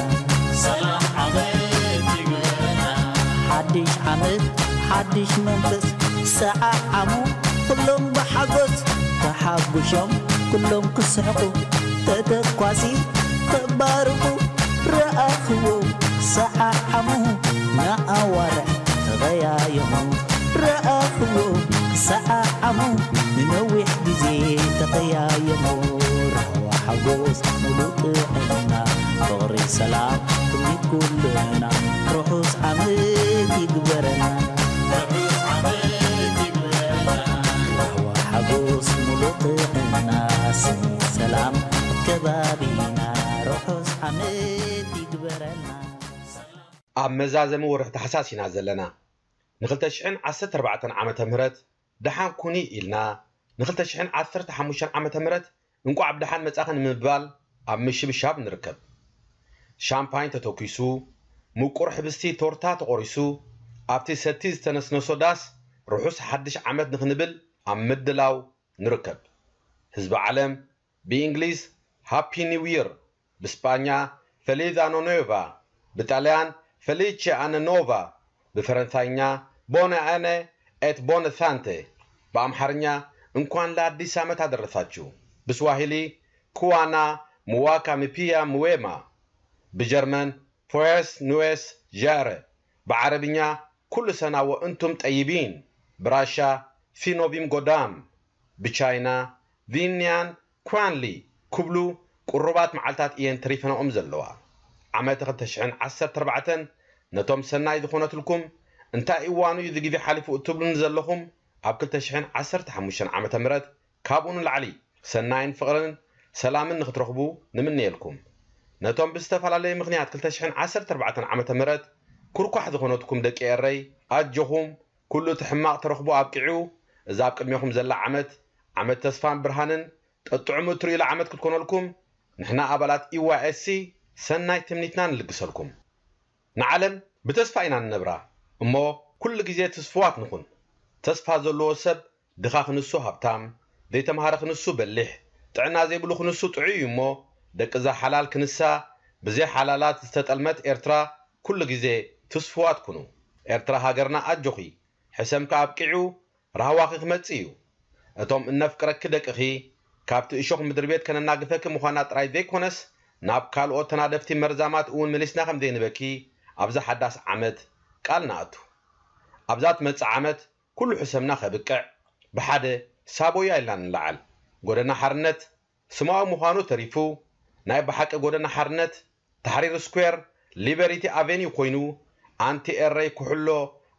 ሓድሽ ዓመት፣ ሓድሽ መንፈስ፣ ሰዓዓሙ ኩሎም ብሓጎስ ተሓጉሾም ኩሎም ክስሕቁ፣ ተተኳሲ ከባርቁ ረኣኽዎ ሰዓዓሙ፣ ንኣዋርሕ ተቐያየሙ ረኣኽዎ ሰዓዓሙ፣ ንነዊሕ ግዜ ተቐያየሙ። ራህዋ ሓጎስ ሙሉእ ጥዕና፣ ፍቕሪ ሰላም ትምኒት ኩልና ርሑስ ዓመት ይግበረና። ርሑስ ዓመት ይግበረና። ራህዋ ሓጎስ ሙሉእ ጥዕና፣ ስኒ ሰላም ኣብ ከባቢና ርሑስ ዓመት ይግበረና። ኣብ መዛዘሚ ወርሒ ታሕሳስ ኢና ዘለና። ን ክልተ ሽሕን ዓሰርተ ኣርባዕተን ዓመተ ምህረት ደሓን ኩኒ ኢልና፣ ን ክልተ ሽሕን ዓሰርተ ሓሙሽተን ዓመተ ምህረት እንቋዕ ብደሓን መጻኺ ንምባል ኣብ ምሽብሻብ ንርከብ። ሻምፓኝ ተተኲሱ፣ ምቁር ሕብስቲ ቶርታ ተቖሪሱ፣ ኣብቲ ሰቲ ዝተነስነሶ ዳስ ርሑስ ሓድሽ ዓመት ንኽንብል ኣብ ምድላው ንርከብ። ህዝቢ ዓለም ብእንግሊዝ ሃፒ ኒው ይር፣ ብስጳኛ ፈሊዝ ኣኖ ኖቫ፣ ብጣልያን ፈሊቼ ኣነ ኖቫ፣ ብፈረንሳይኛ ቦነ ኣነ ኤት ቦነ ሳንቴ፣ ብኣምሓርኛ እንኳን ለአዲስ ዓመት አደረሳችሁ፣ ብስዋሂሊ ኩዋና ምዋካ ምፒያ ምዌማ፣ ብጀርመን ፎየስ ኑዌስ ዣረ፣ ብዓረብኛ ኩሉ ሰና ወእንቱም ጠይቢን፣ ብራሻ ፊኖቪም ጎዳም፣ ብቻይና ቪንያን ኳንሊ ክብሉ ቅሩባት መዓልታት እየን ተሪፈንኦም ዘለዋ። ዓመተ ክልተ ሽሕን ዓሰርተ ኣርባዕተን ነቶም ሰናይ ዝኾነትልኩም፣ እንታይ እዋኑ እዩ እዚ ግዜ ሓሊፉ እትብሉኒ ዘለኹም፣ ኣብ ክልተ ሽሕን ዓሰርተ ሓሙሽተን ዓመተ ምህረት ካብኡ ንላዕሊ ሰናይን ፍቕርን ሰላምን ንኽትረኽቡ ንምነየልኩም። ነቶም ብዝተፈላለየ ምኽንያት ክልተ ሽሕን ዓሰርተ ኣርባዕተን ዓመተ ምህረት ኩርኳሕ ዝኾነትኩም ደቂ ኤረይ፣ ኣጆኹም፣ ኩሉ እቲ ሕማቕ ተረኽቦ ኣብቂዑ፣ እዛ ኣብ ቅድሜኹም ዘላ ዓመት፣ ዓመት ተስፋን ብርሃንን፣ ጠጥዑሙ እትርእዩላ ዓመት ክትኮነልኩም፣ ንሕና ኣባላት ኢ ዋይ ኤስ ሲ ሰናይ ትምኒትና ንልግሰልኩም። ንዓለም ብተስፋ ኢና ንነብራ፣ እሞ ኩሉ ግዜ ትስፉዋት ንኹን። ተስፋ ዘለዎ ሰብ ድኻ ክንሱ ሃብታም፣ ዘይተምሃረ ክንሱ በሊሕ፣ ጥዕና ዘይብሉ ክንሱ ጥዑይ እዩ እሞ፣ ደቅዛ ሓላል ክንሳ ብዘይ ሓላላት ዝተጠልመት ኤርትራ ኩሉ ግዜ ትስፉዋት ኩኑ። ኤርትራ ሃገርና ኣጆኺ፣ ሕሰምኪ ኣብቂዑ፣ ራህዋኺ ክመጽእ እዩ። እቶም እነፍቅረኪ ደቅኺ፣ ካብቲ እሾኽ ምድሪ ቤት ከነናግፈኪ ምዃና ጥራይ ዘይኮነስ፣ ናብ ካልኦት ተናደፍቲ መርዛማት እውን መሊስና ከም ዘይንበኪ፣ ኣብዛ ሓዳስ ዓመት ቃል ንኣቱ። ኣብዛ ትመጽእ ዓመት፣ ኩሉ ሕሰምና ከብቅዕ፣ ብሓደ ሳቦያ ኢልና ንለዓል። ጎደና ሓርነት ስማዊ ምዃኑ ተሪፉ፣ ናይ ብሓቂ ጎደና ሓርነት፣ ታሕሪር ስኩዌር፣ ሊበሪቲ ኣቬኒው ኮይኑ፣ ኣንቲ ኤረይ ክሕሎ፣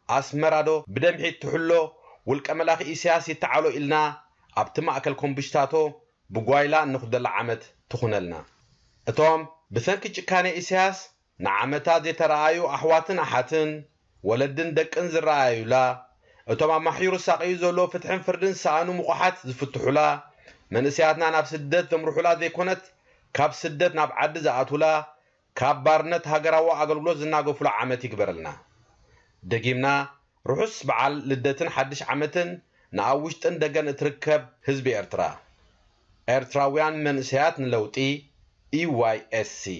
ኣስመራዶ ብደምሒት ትሕሎ፣ ውልቀ መላኺ ኢሳያስ ይተዓሎ ኢልና፣ ኣብቲ ማእከል ኮምብሽታቶ ብጓይላ እንኹደላ ዓመት ትኹነልና። እቶም ብሰንኪ ጭካኔ ኢሳያስ ንዓመታት ዘይተረኣዩ ኣሕዋትን ኣሓትን፣ ወለድን ደቅን ዝረኣዩላ፣ እቶም ኣብ ማሕዩር ዝሳቐዩ ዘለዉ ፍትሕን ፍርድን ዝሰኣኑ ምቑሓት ዝፍትሑላ፣ መንእሰያትና ናብ ስደት ዘምርሑላ ዘይኮነት፣ ካብ ስደት ናብ ዓዲ ዝኣትዉላ፣ ካብ ባርነት ሃገራዊ ኣገልግሎት ዝናገፉላ ዓመት ይግበረልና። ደጊምና ርሑስ በዓል ልደትን ሓድሽ ዓመትን ንኣብ ውሽጥን ደገን እትርከብ ህዝቢ ኤርትራ። ኤርትራውያን መንእሰያት ንለውጢ፣ ኢ ዋይ ኤስ ሲ።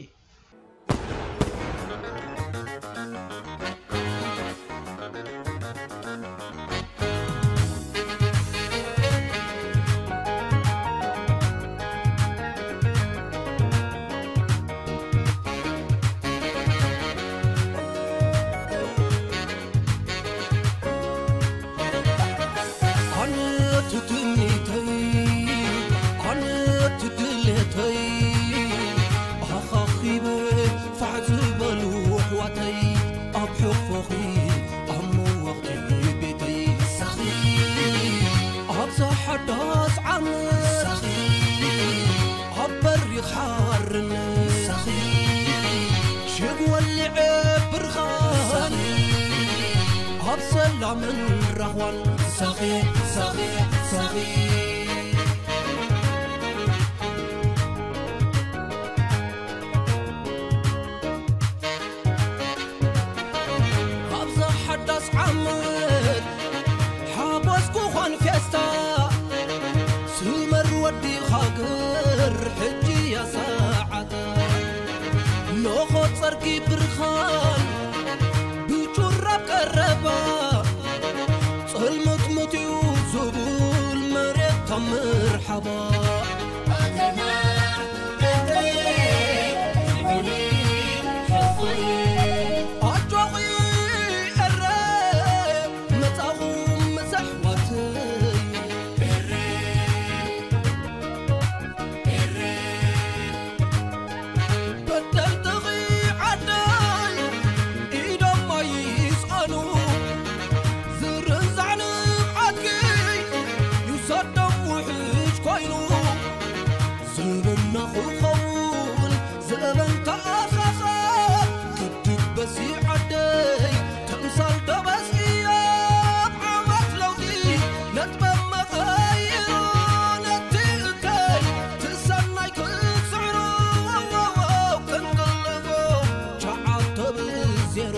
ኣነ ትትኒተይ፣ ኣነ ትድሌተይ፣ ኣኻኺበ ፋሕ ዝበሉ ኣሕዋተይ፣ ኣብ ሕቕፎኺ ኣብ መወቕቲ ቤተይ፣ ኣብዛ ሓዳስ ዓመት ኣብ በሪኽ ሓርነት፣ ሽግ ወሊዐ ብርኻን፣ ኣብ ሰላምን ራህዋን፣ ሳኺ፣ ሳኺ፣ ሳኺ። ኣብዛ ሓዳስ ዓመት ሓጎስ ክኾን ፌስታ፣ ስመር ወዲ ሃገር ሕጂ እያ ሰዓታ። ንኾ ጸርጊ ብርኻን ብጩራብ ቀረባ፣ ጸልመት መትዩ ዝብል መሬት ተምርሓባ። ኣጆኺ ኤረ መጻኹም ምስ ኣሕዋተይ። ኤረ፣ ኤረ፣ በደልትኺ እኸውን ዘበን ተኣኻኸብ ክድበሲ ዓደይ ተምሳል ደበስ እዮም ዓመት ለውጢ ነጥበብ መቐይሩ ነቲ እከይ ትሰናይ ክስዕሩ ክንቅልፎ ሸዓተ ብዜሮ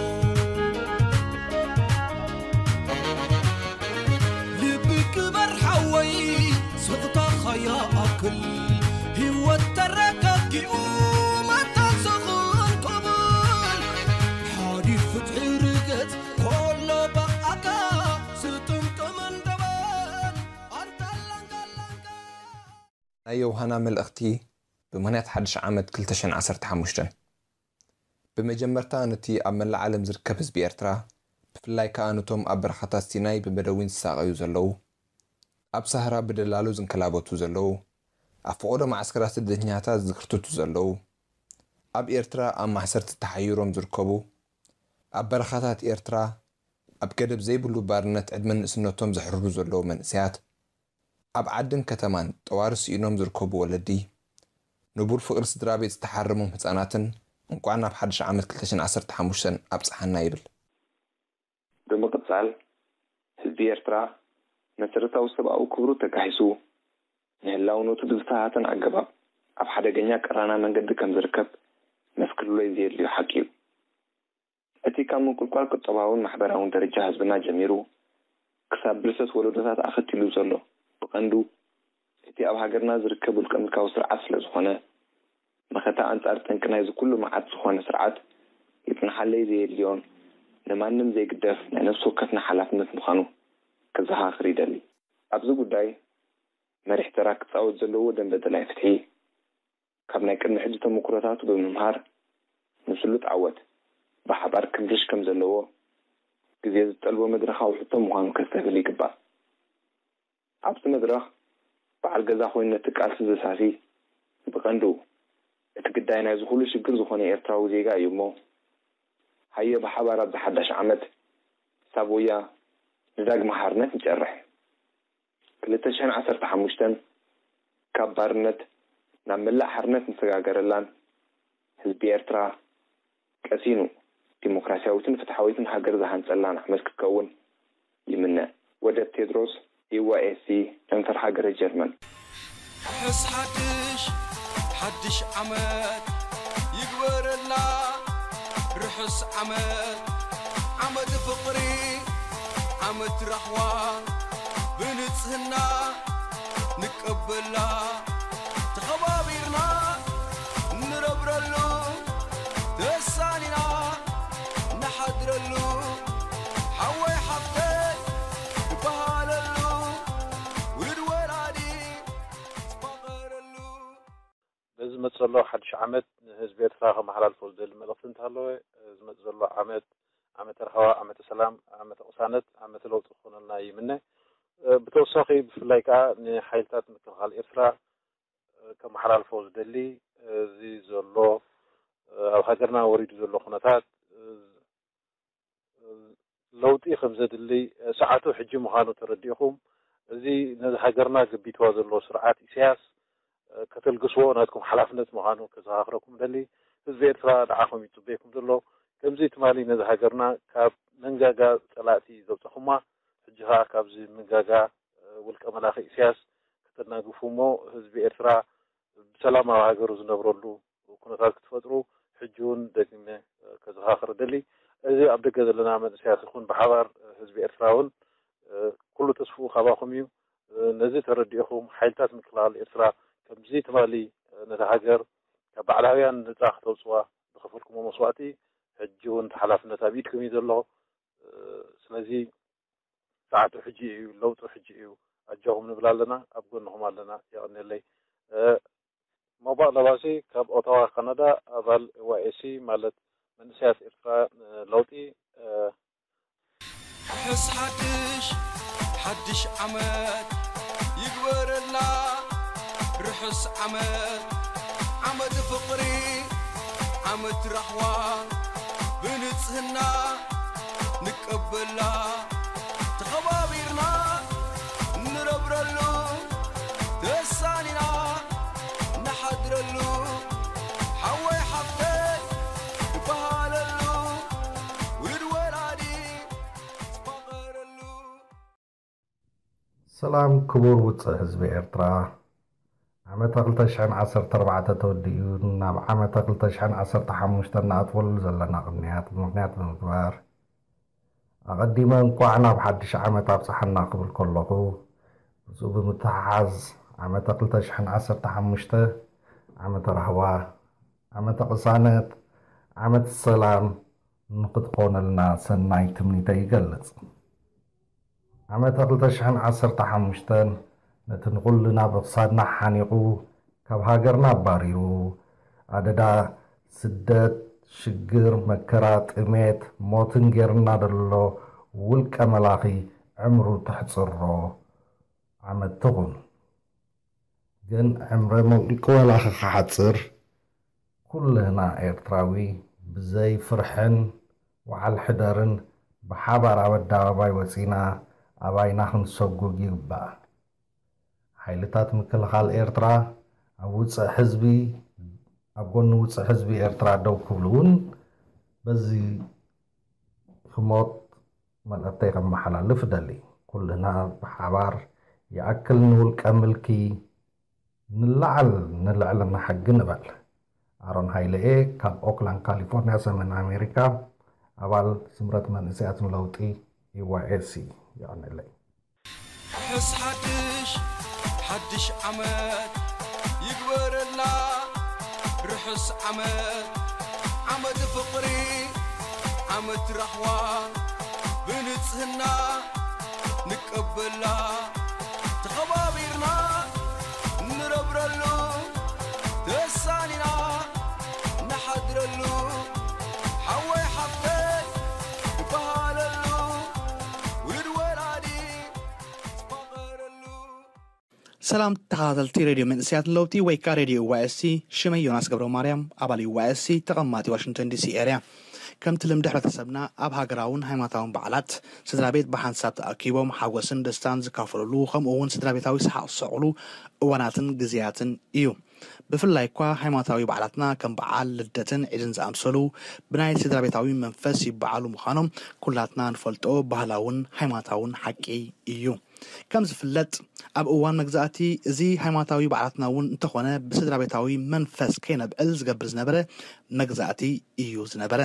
ልቢ ክበር ሓወይ ስቕታኻ ይኣክል ህይወት ተረጋጊኡ መታን ስኹን ክብል ሓዲር ፍትሒ ርገጽ ኮሎ ብኣካ ስጥምጥም እንደበል ኣንታ ላንጋላንጋ ናይ ዮውሃና መልእኽቲ ብምኽንያት ሓድሽ ዓመት ክልተ ሽሕን ዓሰርተ ሓሙሽተን። ብመጀመርታ ነቲ ኣብ መላእ ዓለም ዝርከብ ህዝቢ ኤርትራ፣ ብፍላይ ከኣ ነቶም ኣብ በረኻታት ሲናይ ብመደዊን ዝሳቐዩ ዘለዉ፣ ኣብ ሳህራ ብደላሎ ዝንከላበቱ ዘለዉ፣ ኣብ ፈቐዶ መዓስከራት ስደተኛታት ዝክርትቱ ዘለዉ፣ ኣብ ኤርትራ ኣብ ማሕሰርቲ ተሓይሮም ዝርከቡ፣ ኣብ በረኻታት ኤርትራ ኣብ ገደብ ዘይብሉ ባርነት ዕድመ ንእስነቶም ዘሕርሩ ዘለዉ መንእሰያት፣ ኣብ ዓድን ከተማን ጠዋሪ ስኢኖም ዝርከቡ ወለዲ፣ ንቡር ፍቕሪ ስድራ ቤት ዝተሓረሞም ህጻናትን እንቋዕ ናብ ሓድሽ ዓመት ክልተ ሽሕን ዓሰርተ ሓሙሽተን ኣብጽሓና ይብል። ብምቕጻል፣ ህዝቢ ኤርትራ መሰረታዊ ሰብኣዊ ክብሩ ተጋሂሱ፣ ንህላውነቱ ብዝተሃተን ኣገባብ ኣብ ሓደገኛ ቀራና መንገዲ ከም ዝርከብ መስክርሎይ ዘየድልዮ ሓቂ እዩ። እቲ ካብ ምንቁልቋል ቁጠባውን ማሕበራውን ደረጃ ህዝብና ጀሚሩ፣ ክሳብ ብርሰት ወለዶታት ኣኸቲሉ ዘሎ፣ ብቐንዱ እቲ ኣብ ሃገርና ዝርከብ ውልቀ ምልካዊ ስርዓት ስለ ዝኾነ፣ መኸታ ኣንጻር ጠንቂ ናይዚ ኩሉ መዓት ዝኾነ ስርዓት ይጽንሓለይ ዘየድልዮን ንማንም ዘይግደፍ ናይ ነፍሲ ወከፍና ሓላፍነት ምዃኑ ከዘኻኽር ይደሊ። ኣብዚ ጉዳይ መሪሕ ተራ ክጻወት ዘለዎ ደንበ ደላይ ፍትሒ፣ ካብ ናይ ቅድሚ ሕጂ ተመኩሮታቱ ብምምሃር፣ ንስሉጥ ዓወት ብሓባር ክምርሽ ከም ዘለዎ፣ ግዜ ዝጠልቦ መድረኻዊ ሕቶ ምዃኑ ከስተብህል ይግባእ። ኣብቲ መድረኽ፣ በዓል ገዛ ኮይኑ ነቲ ቃልሲ ዘሳሲ፣ ብቐንዱ እቲ ግዳይ ናይዚ ኩሉ ሽግር ዝኾነ ኤርትራዊ ዜጋ እዩ እሞ፣ ሃየ ብሓባር ኣብዚ ሓዳሽ ዓመት፣ ሳብ ወያ ንዳግመ ሓርነት ንጨርሕ። ክልተ ሽሕን ዓሰርተ ሓሙሽተን ካብ ባርነት ናብ መላእ ሓርነት ንሰጋገረላን ህዝቢ ኤርትራ ቀሲኑ ዲሞክራስያዊትን ፍትሓዊትን ሃገር ዝሃንጸላን ዓመት ክትከውን ይምነ። ወደብ ቴድሮስ፣ ኢዋኤሲ፣ ጨንፈር ሃገረ ጀርመን። ርሑስ ሓድሽ ሓድሽ ዓመት ይግበረልና። ርሑስ ዓመት ዓመት ፍቕሪ ዓመት ራህዋ ብንጽህና ንቀበላ ተኸባቢርና እንረብረሉ ተሳኒና ንሓድረሉ ሓወይ ሓፍተይ ዝበሃለሉ ውሉድ ወላዲ ዝፋቐረሉ። በዚ ዝመጽእ ዘሎ ሓድሽ ዓመት ንህዝቢ ኤርትራ ከመሓላልፎ ዝደሊ መልእኽቲ እንተሃለወ፣ ዝመጽእ ዘሎ ዓመት ዓመተ ራህዋ፣ ዓመተ ሰላም፣ ዓመተ ቅሳነት፣ ዓመተ ለውጢ ክኾነልና ይምነ። ብተወሳኺ ብፍላይ ከኣ ንሓይልታት ምክልኻል ኤርትራ ከመሓላልፎ ዝደሊ፣ እዚ ዘሎ ኣብ ሃገርና ወሪዱ ዘሎ ኩነታት ለውጢ ከም ዘድሊ፣ ሰዓቱ ሕጂ ምዃኑ ተረዲእኹም፣ እዚ ነዚ ሃገርና ገቢትዋ ዘሎ ስርዓት ኢሳያስ ከተልግስዎ ናትኩም ሓላፍነት ምዃኑ ከዘኻኽረኩም ደሊ። ህዝቢ ኤርትራ ንዓኹም ይጽበየኩም ዘሎ። ከምዚ ትማሊ ነዚ ሃገርና ካብ መንጋጋ ጸላእቲ ዘውጻኹማ፣ ሕጂ ኸኣ ካብዚ መንጋጋ ውልቀ መላኺ ኢሳያስ ከተናግፉ እሞ፣ ህዝቢ ኤርትራ ብሰላማዊ ሃገሩ ዝነብረሉ ኩነታት ክትፈጥሩ ሕጂ እውን ደጊመ ከዘኻኽር እደሊ። እዚ ኣብ ደገ ዘለና መንእሰያት ይኹን ብሓባር ህዝቢ ኤርትራ እውን ኩሉ ተስፍኡ ካባኹም እዩ። ነዚ ተረዲእኹም ሓይልታት ምክልኻል ኤርትራ ከምዚ ትማሊ ነታ ሃገር ካብ ባዕዳውያን ነጻ ክተውጽዋ ዝኸፈልኩሞ መስዋእቲ ሕጂ እውን እቲ ሓላፍነት ኣብ ኢድኩም እዩ ዘሎ። ስለዚ ሰዓቱ ሕጂ እዩ፣ ለውጢ ሕጂ እዩ። ኣጆኹም ንብል ኣለና፣ ኣብ ጎንኹም ኣለና። የቐንየለይ። ሞባእ ለባሲ ካብ ኦታዋ ካናዳ፣ ኣባል ዋኤሲ ማለት መንእሰያት ኤርትራ ለውጢ። ርሑስ ሓድሽ ሓድሽ ዓመት ይግበረልና። ርሑስ ዓመት ዓመት ፍቕሪ ዓመት ራህዋ ብንጽህና ንቀበላ ተኸባቢርና ንረብረሉ ተሳኒና ንሓድረሉ ሰላም ክቡር ውፅእ ህዝቢ ኤርትራ፣ ዓመተ ክልተ ሽሕን ዓሰርተ ኣርባዕተ ተወዲኡ ናብ ዓመተ ክልተ ሽሕን ዓሰርተ ሓሙሽተ እናኣትወሉ ዘለና ቅንያት ምኽንያት ብምግባር፣ ኣቐዲመ እንቋዕ ናብ ሓድሽ ዓመት ኣብጽሓና ክብል ከለኹ፣ ምስኡ ብምትሕሓዝ ዓመተ ክልተ ሽሕን ዓሰርተ ሓሙሽተ ዓመተ ራህዋ፣ ዓመተ ቅሳነት፣ ዓመት ሰላም ንኽትኾነልና ሰናይ ትምኒተይ ይገልጽ። ዓመተ ክልተ ሽሕን ዓሰርተ ሓሙሽተን ነቲ ንኹልና ብኽሳድና ሓኒቑ ካብ ሃገርና ኣባሪሩ፣ ኣደዳ ስደት፣ ሽግር፣ መከራ፣ ጥሜት፣ ሞትን ጌርና ደሎ ውልቀ መላኺ ዕምሩ ተሕጽሮ ዓመት ትኹን። ግን ዕምረ ውልቀ መላኺ ክሓጽር ኩልና ኤርትራዊ ብዘይ ፍርሕን ወዓል ሕደርን ብሓባር ኣብ ኣደባባይ ወጺና ኣባይና ክንሰጉግ ይግባእ። ሓይልታት ምክልኻል ኤርትራ ኣብ ውጽዕ ህዝቢ፣ ኣብ ጎኒ ውጽዕ ህዝቢ ኤርትራ ደው ክብሉ እውን በዚ ህሞት መልእኽተይ ከመሓላልፍ እደሊ። ኩልና ብሓባር ይኣክል ንውልቀ ምልኪ ንላዓል ንልዕልና ሕጊ ንበል። ኣሮን ሃይለኤ ካብ ኦክላንድ ካሊፎርኒያ ሰሜን ኣሜሪካ፣ ኣባል ስምረት መንእሰያት ንለውጢ ዩ ዋይ ኤስ ሲ። የቐንለይ። ርሑስ ሓድሽ ሓድሽ ዓመት ይግበረልና። ርሑስ ዓመት ዓመት ፍቕሪ ዓመት ራህዋ ብንጽህና ንቀበላ። ተኸባቢርና ንነብረሉ ተሳኒና ንሓድረሉ። ሓወይ ሓፍተይ ንበሃለሉ ውሉድ ወላዲ ዝፋቐረሉ። ሰላም ተኸታተልቲ ሬድዮ መንእሰያት ለውጢ ወይ ከዓ ሬድዮ ዩ ዋይ ኤስ ሲ፣ ሽመይ ዮናስ ገብረ ማርያም፣ ኣባል ዩ ዋይ ኤስ ሲ፣ ተቐማጢ ዋሽንግተን ዲ ሲ ኤርያ። ከምቲ ልምዲ ሕብረተሰብና ኣብ ሃገራውን ሃይማኖታውን በዓላት ስድራ ቤት ብሓንሳብ ተኣኪቦም ሓጎስን ደስታን ዝካፈሉሉ፣ ከምኡ እውን ስድራ ቤታዊ ሰሓቕ ዝሰዕሉ እዋናትን ግዜያትን እዩ። ብፍላይ እኳ ሃይማኖታዊ በዓላትና ከም በዓል ልደትን ዒድን ዝኣምሰሉ ብናይ ስድራ ቤታዊ መንፈስ ይበዓሉ ምዃኖም ኩላትና ንፈልጦ ባህላውን ሃይማኖታውን ሓቂ እዩ። ከም ዝፍለጥ ኣብ እዋን መግዛእቲ እዚ ሃይማኖታዊ በዓላትና እውን እንተኾነ ብስድራ ቤታዊ መንፈስ ከይነብዕል ዝገብር ዝነበረ መግዛእቲ እዩ ዝነበረ።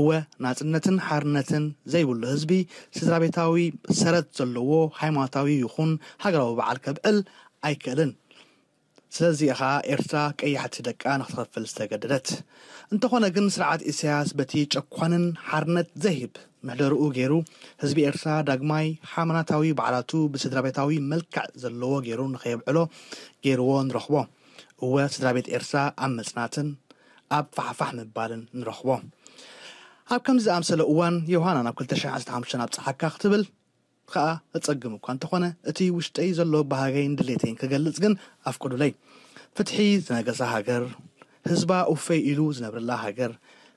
እወ ናጽነትን ሓርነትን ዘይብሉ ህዝቢ ስድራ ቤታዊ ሰረት ዘለዎ ሃይማኖታዊ ይኹን ሃገራዊ በዓል ከብዕል ኣይክእልን። ስለዚ ኢኻ ኤርትራ ቀያሕቲ ደቃ ንኽትኸፍል ዝተገደደት። እንተኾነ ግን ስርዓት ኢሳያስ በቲ ጨኳንን ሓርነት ዘይህብ ምሕደርኡ ገይሩ ህዝቢ ኤርትራ ዳግማይ ሃይማኖታዊ በዓላቱ ብስድራ ቤታዊ መልክዕ ዘለዎ ገይሩ ንኸየብዕሎ ገይርዎ ንረኽቦ። እወ ስድራ ቤት ኤርትራ ኣብ መጽናትን ኣብ ፋሕፋሕ ምባልን ንረኽቦ። ኣብ ከምዚ ዝኣምሰለ እዋን ዮሃና ናብ ክልተ ሽሕን ዓሰርተ ሓሙሽተን ኣብጽሓካ ክትብል ከኣ እጸግም እኳ እንተኾነ፣ እቲ ውሽጠይ ዘሎ ባህገይን ድሌተይን ክገልጽ ግን ኣፍቅዱለይ። ፍትሒ ዝነገሳ ሃገር፣ ህዝባ ኡፈይ ኢሉ ዝነብረላ ሃገር፣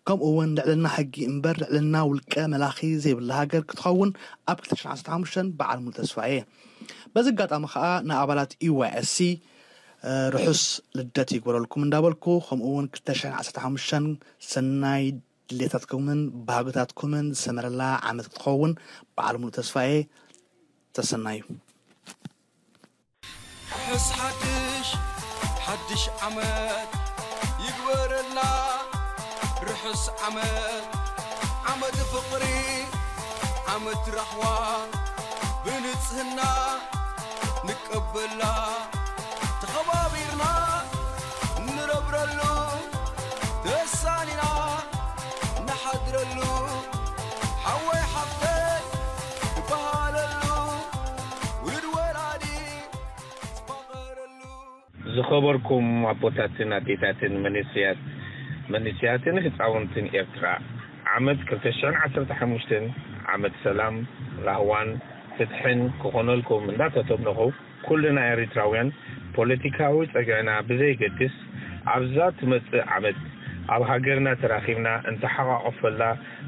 ከምኡ እውን ልዕልና ሕጊ እምበር ልዕልና ውልቀ መላኺ ዘይብላ ሃገር ክትኸውን ኣብ ክልተ ሽሕን ዓሰርተ ሓሙሽተን በዓል ሙሉ ተስፋ እየ። በዚ ኣጋጣሚ ከኣ ንኣባላት ዩ ዋይ ኤስ ሲ ርሑስ ልደት ይግበረልኩም እንዳበልኩ፣ ከምኡ እውን ክልተ ሽሕን ዓሰርተ ሓሙሽተን ሰናይ ድሌታትኩምን ባህግታትኩምን ዝሰመረላ ዓመት ክትኸውን በዓል ሙሉ ተስፋ እየ። ተሰናዩ። ርሑስ ሓድሽ ሓድሽ ዓመት ይግበረልና። ርሑስ ዓመት ዓመት ፍቕሪ ዓመት ራህዋ ብንጽህና ንቀበላ። ተኸባቢርና ንነብረሉ ተሳኒና ንሓድረሉ። ሓወይ ሓፍተይ ዝበሃለሉ ውሉድ ወላዲ ዝፋቐረሉ። ዝኸበርኩም ኣቦታትን ኣዴታትን መንእሰያት መንእሰያትን ህፃውንትን ኤርትራ ዓመት ክልተ ሽሕን ዓሰርተ ሓሙሽተን ዓመት ሰላም ራህዋን ፍትሕን ክኾነልኩም እንዳተተምነኹ ኩልና ኤሪትራውያን ፖለቲካዊ ጸግዕና ብዘይገድስ ኣብዛ ትመጽእ ዓመት ኣብ ሃገርና ተራኺብና እንተሓቋቆፈላ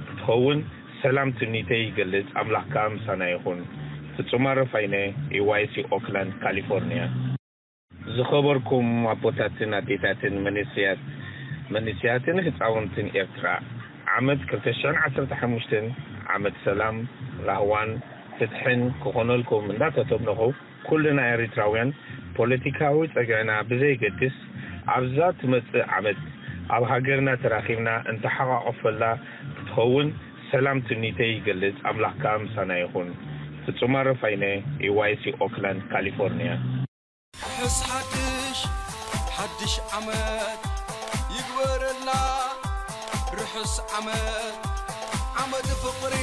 ክትኸውን ሰላም ትምኒተይ ይገልጽ። ኣምላኽ ከኣ ምሳና ይኹን። ፍጹም ኣረፋይነ፣ ዩ ዋይ ሲ ኦክላንድ ካሊፎርኒያ። ዝኸበርኩም ኣቦታትን ኣዴታትን መንእሰያት መንእሰያትን ህፃውንትን ኤርትራ ዓመት ክልተ ሽሕን ዓሰርተ ሓሙሽተን ዓመት ሰላም ራህዋን ፍትሕን ክኾነልኩም እንዳተተምነኹ ኩልና ኤሪትራውያን ፖለቲካዊ ጸግዕና ብዘይገድስ ኣብዛ ትመጽእ ዓመት ኣብ ሃገርና ተራኺብና እንተሓቋቆፈላ ክትኸውን ሰላም ትምኒተይ ይገልጽ። ኣምላኽ ከኣ ምሳና ይኹን። ፍጹም ኣረፋይነ፣ ኢ ዋይ ሲ ኦክላንድ ካሊፎርኒያ። ርሑስ ሓድሽ ሓድሽ ዓመት ይግበረልና። ርሑስ ዓመት ዓመት ፍቕሪ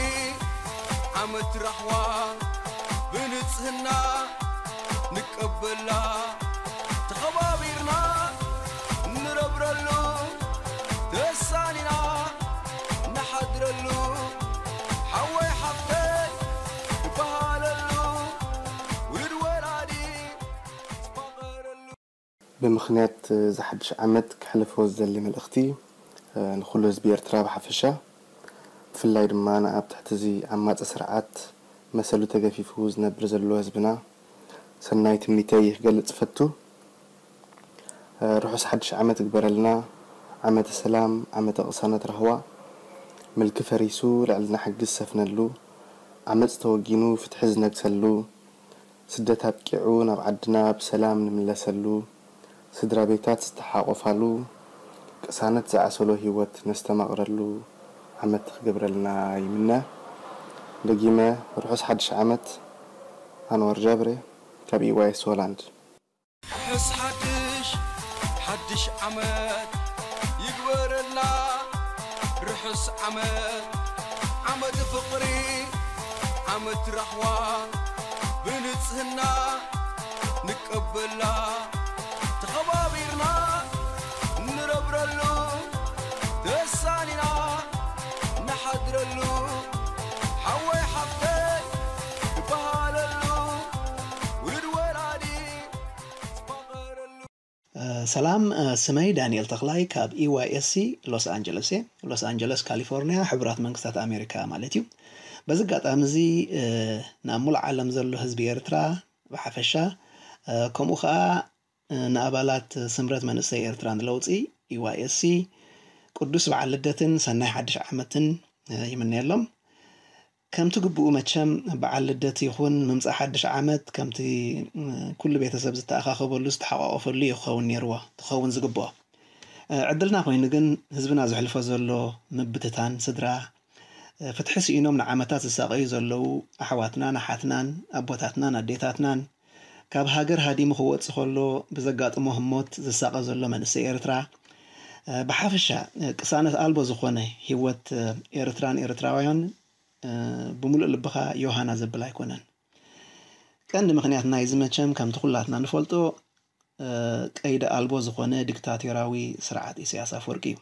ዓመት ራህዋ ብንጽህና ንቀበላ ተኸባቢርና ንረብረሉ ተሳኒና ንሓድረሉ ሓወይ ሓፍተይ ዝበሃለሉ ውሉድ ወላዲ ዝበቐረሉ። ብምኽንያት እዚ ሓድሽ ዓመት ክሕልፎ ዝደሊ መልእኽቲ ንኹሉ ህዝቢ ኤርትራ ብሓፈሻ ብፍላይ ድማ ንኣብ ትሕቲ እዚ ዓማጺ ስርዓት መሰሉ ተገፊፉ ዝነብር ዘሎ ህዝብና ሰናይ ትምኒተይ ክገልጽ እፈቱ። ርሑስ ሓድሽ ዓመት ይግበረልና። ዓመተ ሰላም፣ ዓመተ ቅሳነት ራህዋ። ምልኪ ፈሪሱ ልዕልና ሕጊ ዝሰፍነሉ፣ ዓመጽ ተወጊኑ ፍትሒ ዝነግሰሉ፣ ስደት ኣብቂዑ ናብ ዓድና ብሰላም ንምለሰሉ፣ ስድራ ቤታት ዝተሓቆፋሉ፣ ቅሳነት ዝዓሰሎ ህይወት ነስተማቕረሉ ዓመት ክገብረልና ይምነ። ደጊመ ርሑስ ሓድሽ ዓመት። ኣንዋር ጃብሬ ካብ ኢ ዋይ ኤስ ሆላንድ። ርሑስ ሓድሽ ሓድሽ ዓመት ይግበረልና። ርሑስ ዓመት ዓመት ፍቕሪ ዓመት ራህዋ ብንጽህና ንቀበላ ተኸባቢርና ንረብረሉ ተሳኒና ንሓድረሉ ሓወይ ሓፍተይ ዝበሃለሉ ውሉድ ወላዲ ዝፋቐረሉ። ሰላም፣ ስመይ ዳንኤል ተኽላይ ካብ ኢ ዋይ ኤስ ሲ ሎስ ኣንጀለስ እየ። ሎስ ኣንጀለስ ካሊፎርኒያ፣ ሕቡራት መንግስታት ኣሜሪካ ማለት እዩ። በዚ ኣጋጣሚ እዚ ናብ ሙሉእ ዓለም ዘሎ ህዝቢ ኤርትራ ብሓፈሻ ከምኡ ከዓ ንኣባላት ስምረት መንእሰይ ኤርትራ ንለውጢ ኢ ዋይ ኤስ ሲ ቅዱስ በዓል ልደትን ሰናይ ሓድሽ ዓመትን ይምነየሎም። ከምቲ ግብኡ መቸም በዓል ልደት ይኹን ምምፃእ ሓድሽ ዓመት ከምቲ ኩሉ ቤተሰብ ዝተኣኻኸበሉ ዝተሓቋቆፈሉ እዩ ክኸውን ነይርዎ ክኸውን ዝግብኦ። ዕድልና ኮይኑ ግን ህዝብና ዘሕልፎ ዘሎ ምብትታን ስድራ ፍትሒ ስኢኖም ንዓመታት ዝሳቐዩ ዘለዉ ኣሕዋትናን ኣሓትናን ኣቦታትናን ኣዴታትናን ካብ ሃገር ሃዲሙ ክወጽእ ከሎ ብዘጋጥሞ ህሞት ዝሳቐ ዘሎ መንእሰይ ኤርትራ ብሓፈሻ ቅሳነት ኣልቦ ዝኾነ ህይወት ኤርትራን ኤርትራውያን ብምሉእ ልብኻ ዮሃና ዘብል ኣይኮነን። ቀንዲ ምኽንያት ናይዚ መቸም ከምቲ ኩላትና ንፈልጦ ቀይዲ ኣልቦ ዝኾነ ዲክታቶርያዊ ስርዓት ኢሳያስ ኣፈወርቂ እዩ።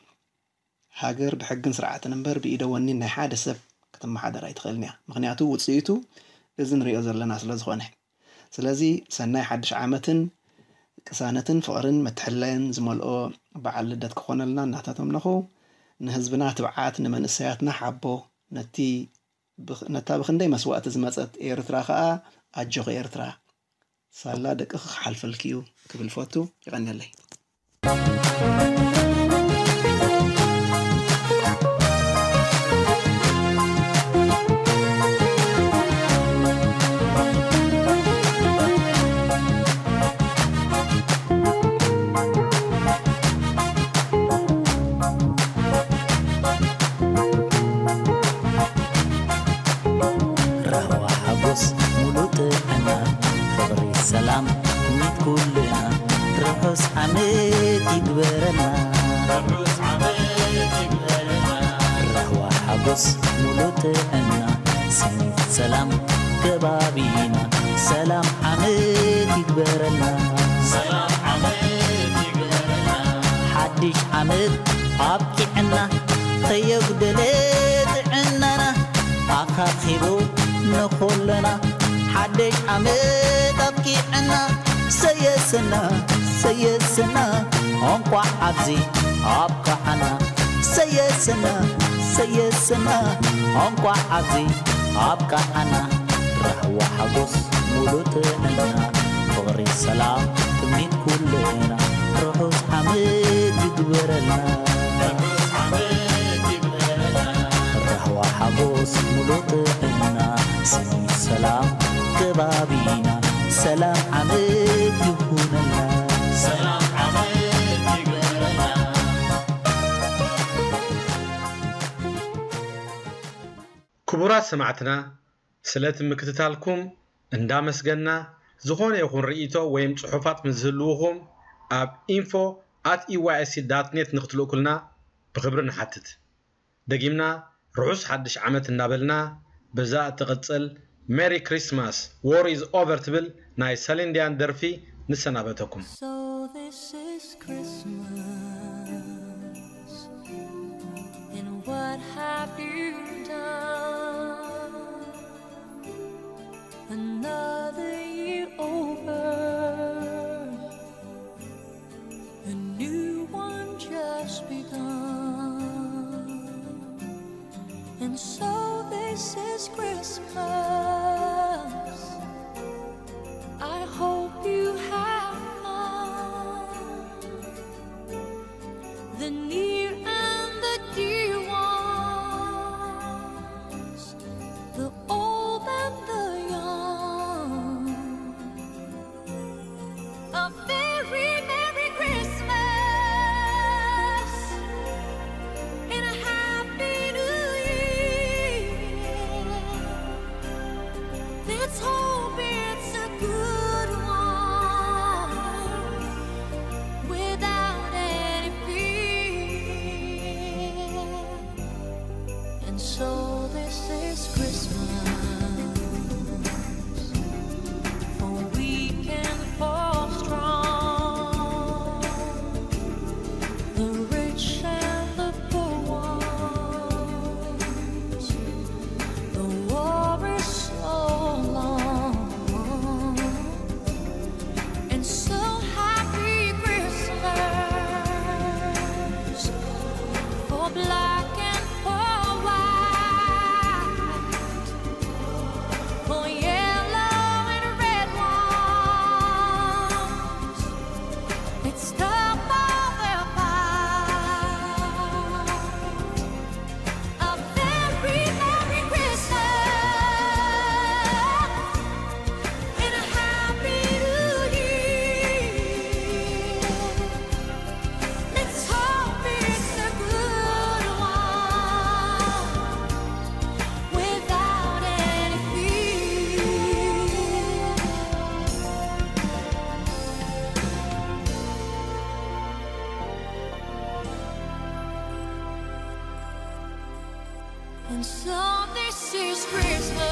ሃገር ብሕግን ስርዓትን እምበር ብኢደ ወኒን ናይ ሓደ ሰብ ክትመሓደር ኣይትኽእልን እያ። ምኽንያቱ ውፅኢቱ እዚ ንሪኦ ዘለና ስለ ዝኾነ። ስለዚ ሰናይ ሓድሽ ዓመትን ቅሳነትን ፍቕርን ምትሕልላይን ዝመልኦ በዓል ልደት ክኾነልና እናተተመነኹ ንህዝብና ትብዓት ንመንእሰያትና ሓቦ ነቲ ነታ ብኽንደይ መስዋእቲ ዝመጸት ኤርትራ ኸኣ ኣጆኺ ኤርትራ ሳላ ደቅኺ ክሓልፈልኪ እዩ ክብል ፈቱ። የቐንየለይ። ራህዋ ሓጎስ ሙሉእ ጥዕና ፍቕሪ ሰላም ትምኒት ኩልና ርሑስ ዓመት ይግበረና። ርሑስ ዓመት ይግበረና። ራህዋ ሓጎስ ሙሉእ ጥዕና ስኒት ሰላም ከባቢና ሰላም ዓመት ይግበረና። ሰላም ዓመት ይግበረና። ሓድሽ ዓመት ኣብቂዕና ከየጉደለ ጥዕናና ኣኻኺቡ ንኹልና ሓድሽ ዓመት ኣብቂዕና ሰየሰና ሰየሰና እንኳዕ ኣብዚ ኣብቃዓና ሰየሰና ሰየሰና እንኳዕ ኣብዚ ኣብቃዓና ራህዋ ሓጎስ ሙሉእ ጥዕና ፍቕሪ ሰላም ትምኒት ኩልና ርሑስ ዓመት ይግበረልና። ራህዋ ሓጎስ ሙሉእ ጥዕና ስኒት ሰላም ከባቢና ሰላም ዓመት ይኹነና። ሰላም ዓመት ይግበረና። ክቡራት ሰማዕትና፣ ስለቲ ምክትታልኩም እንዳመስገና፣ ዝኾነ ይኹን ርእይቶ ወይም ጽሑፋት ምስ ዝህልውኹም ኣብ info at E Y S C dot net ንክትልእኩልና ብኽብሪ ንሓትት። ደጊምና ርሑስ ሓድሽ ዓመት እናበልና፣ በዛ እትቕጽል Merry Christmas, War is Over ትብል ናይ ሰሊን ዲያን ደርፊ ንሰናበተኩም። So this is Christmas, and what have you done? Another year over, a new one just begun. And so this is Christmas. I hope you have fun. The near and the dear ones, the old and the young. A very Merry Christmas and a Happy New Year. Let's hope it's a good one without any fear. And so this is Christmas, for weak and for strong, the rich and the poor ones. The war is so long, and so Happy Christmas for black and for white, for yellow and red ones. It's time for the fight. A very Merry Christmas and a Happy New Year. Let's hope it's a good one without any fear. And so this is Christmas,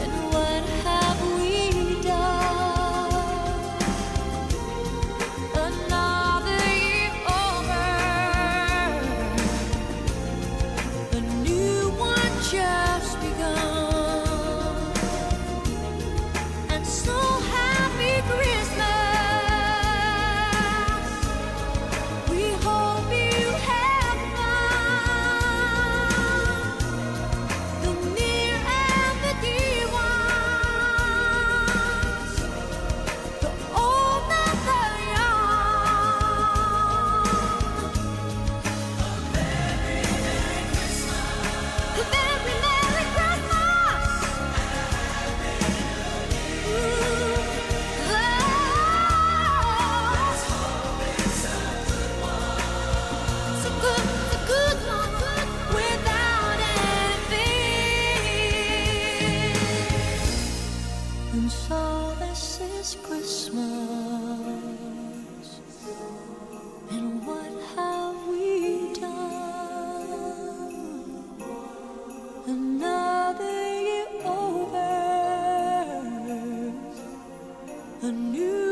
and what have we done? Another year over, a new one just begun. And so Happy Christmas. We hope you have fun. The near and the dear ones, the old and the young. A very Merry Christmas. Ooh, oh. It's a good, it's a good one without any fear. And so this is Christmas. And what have we done? Another year over, a new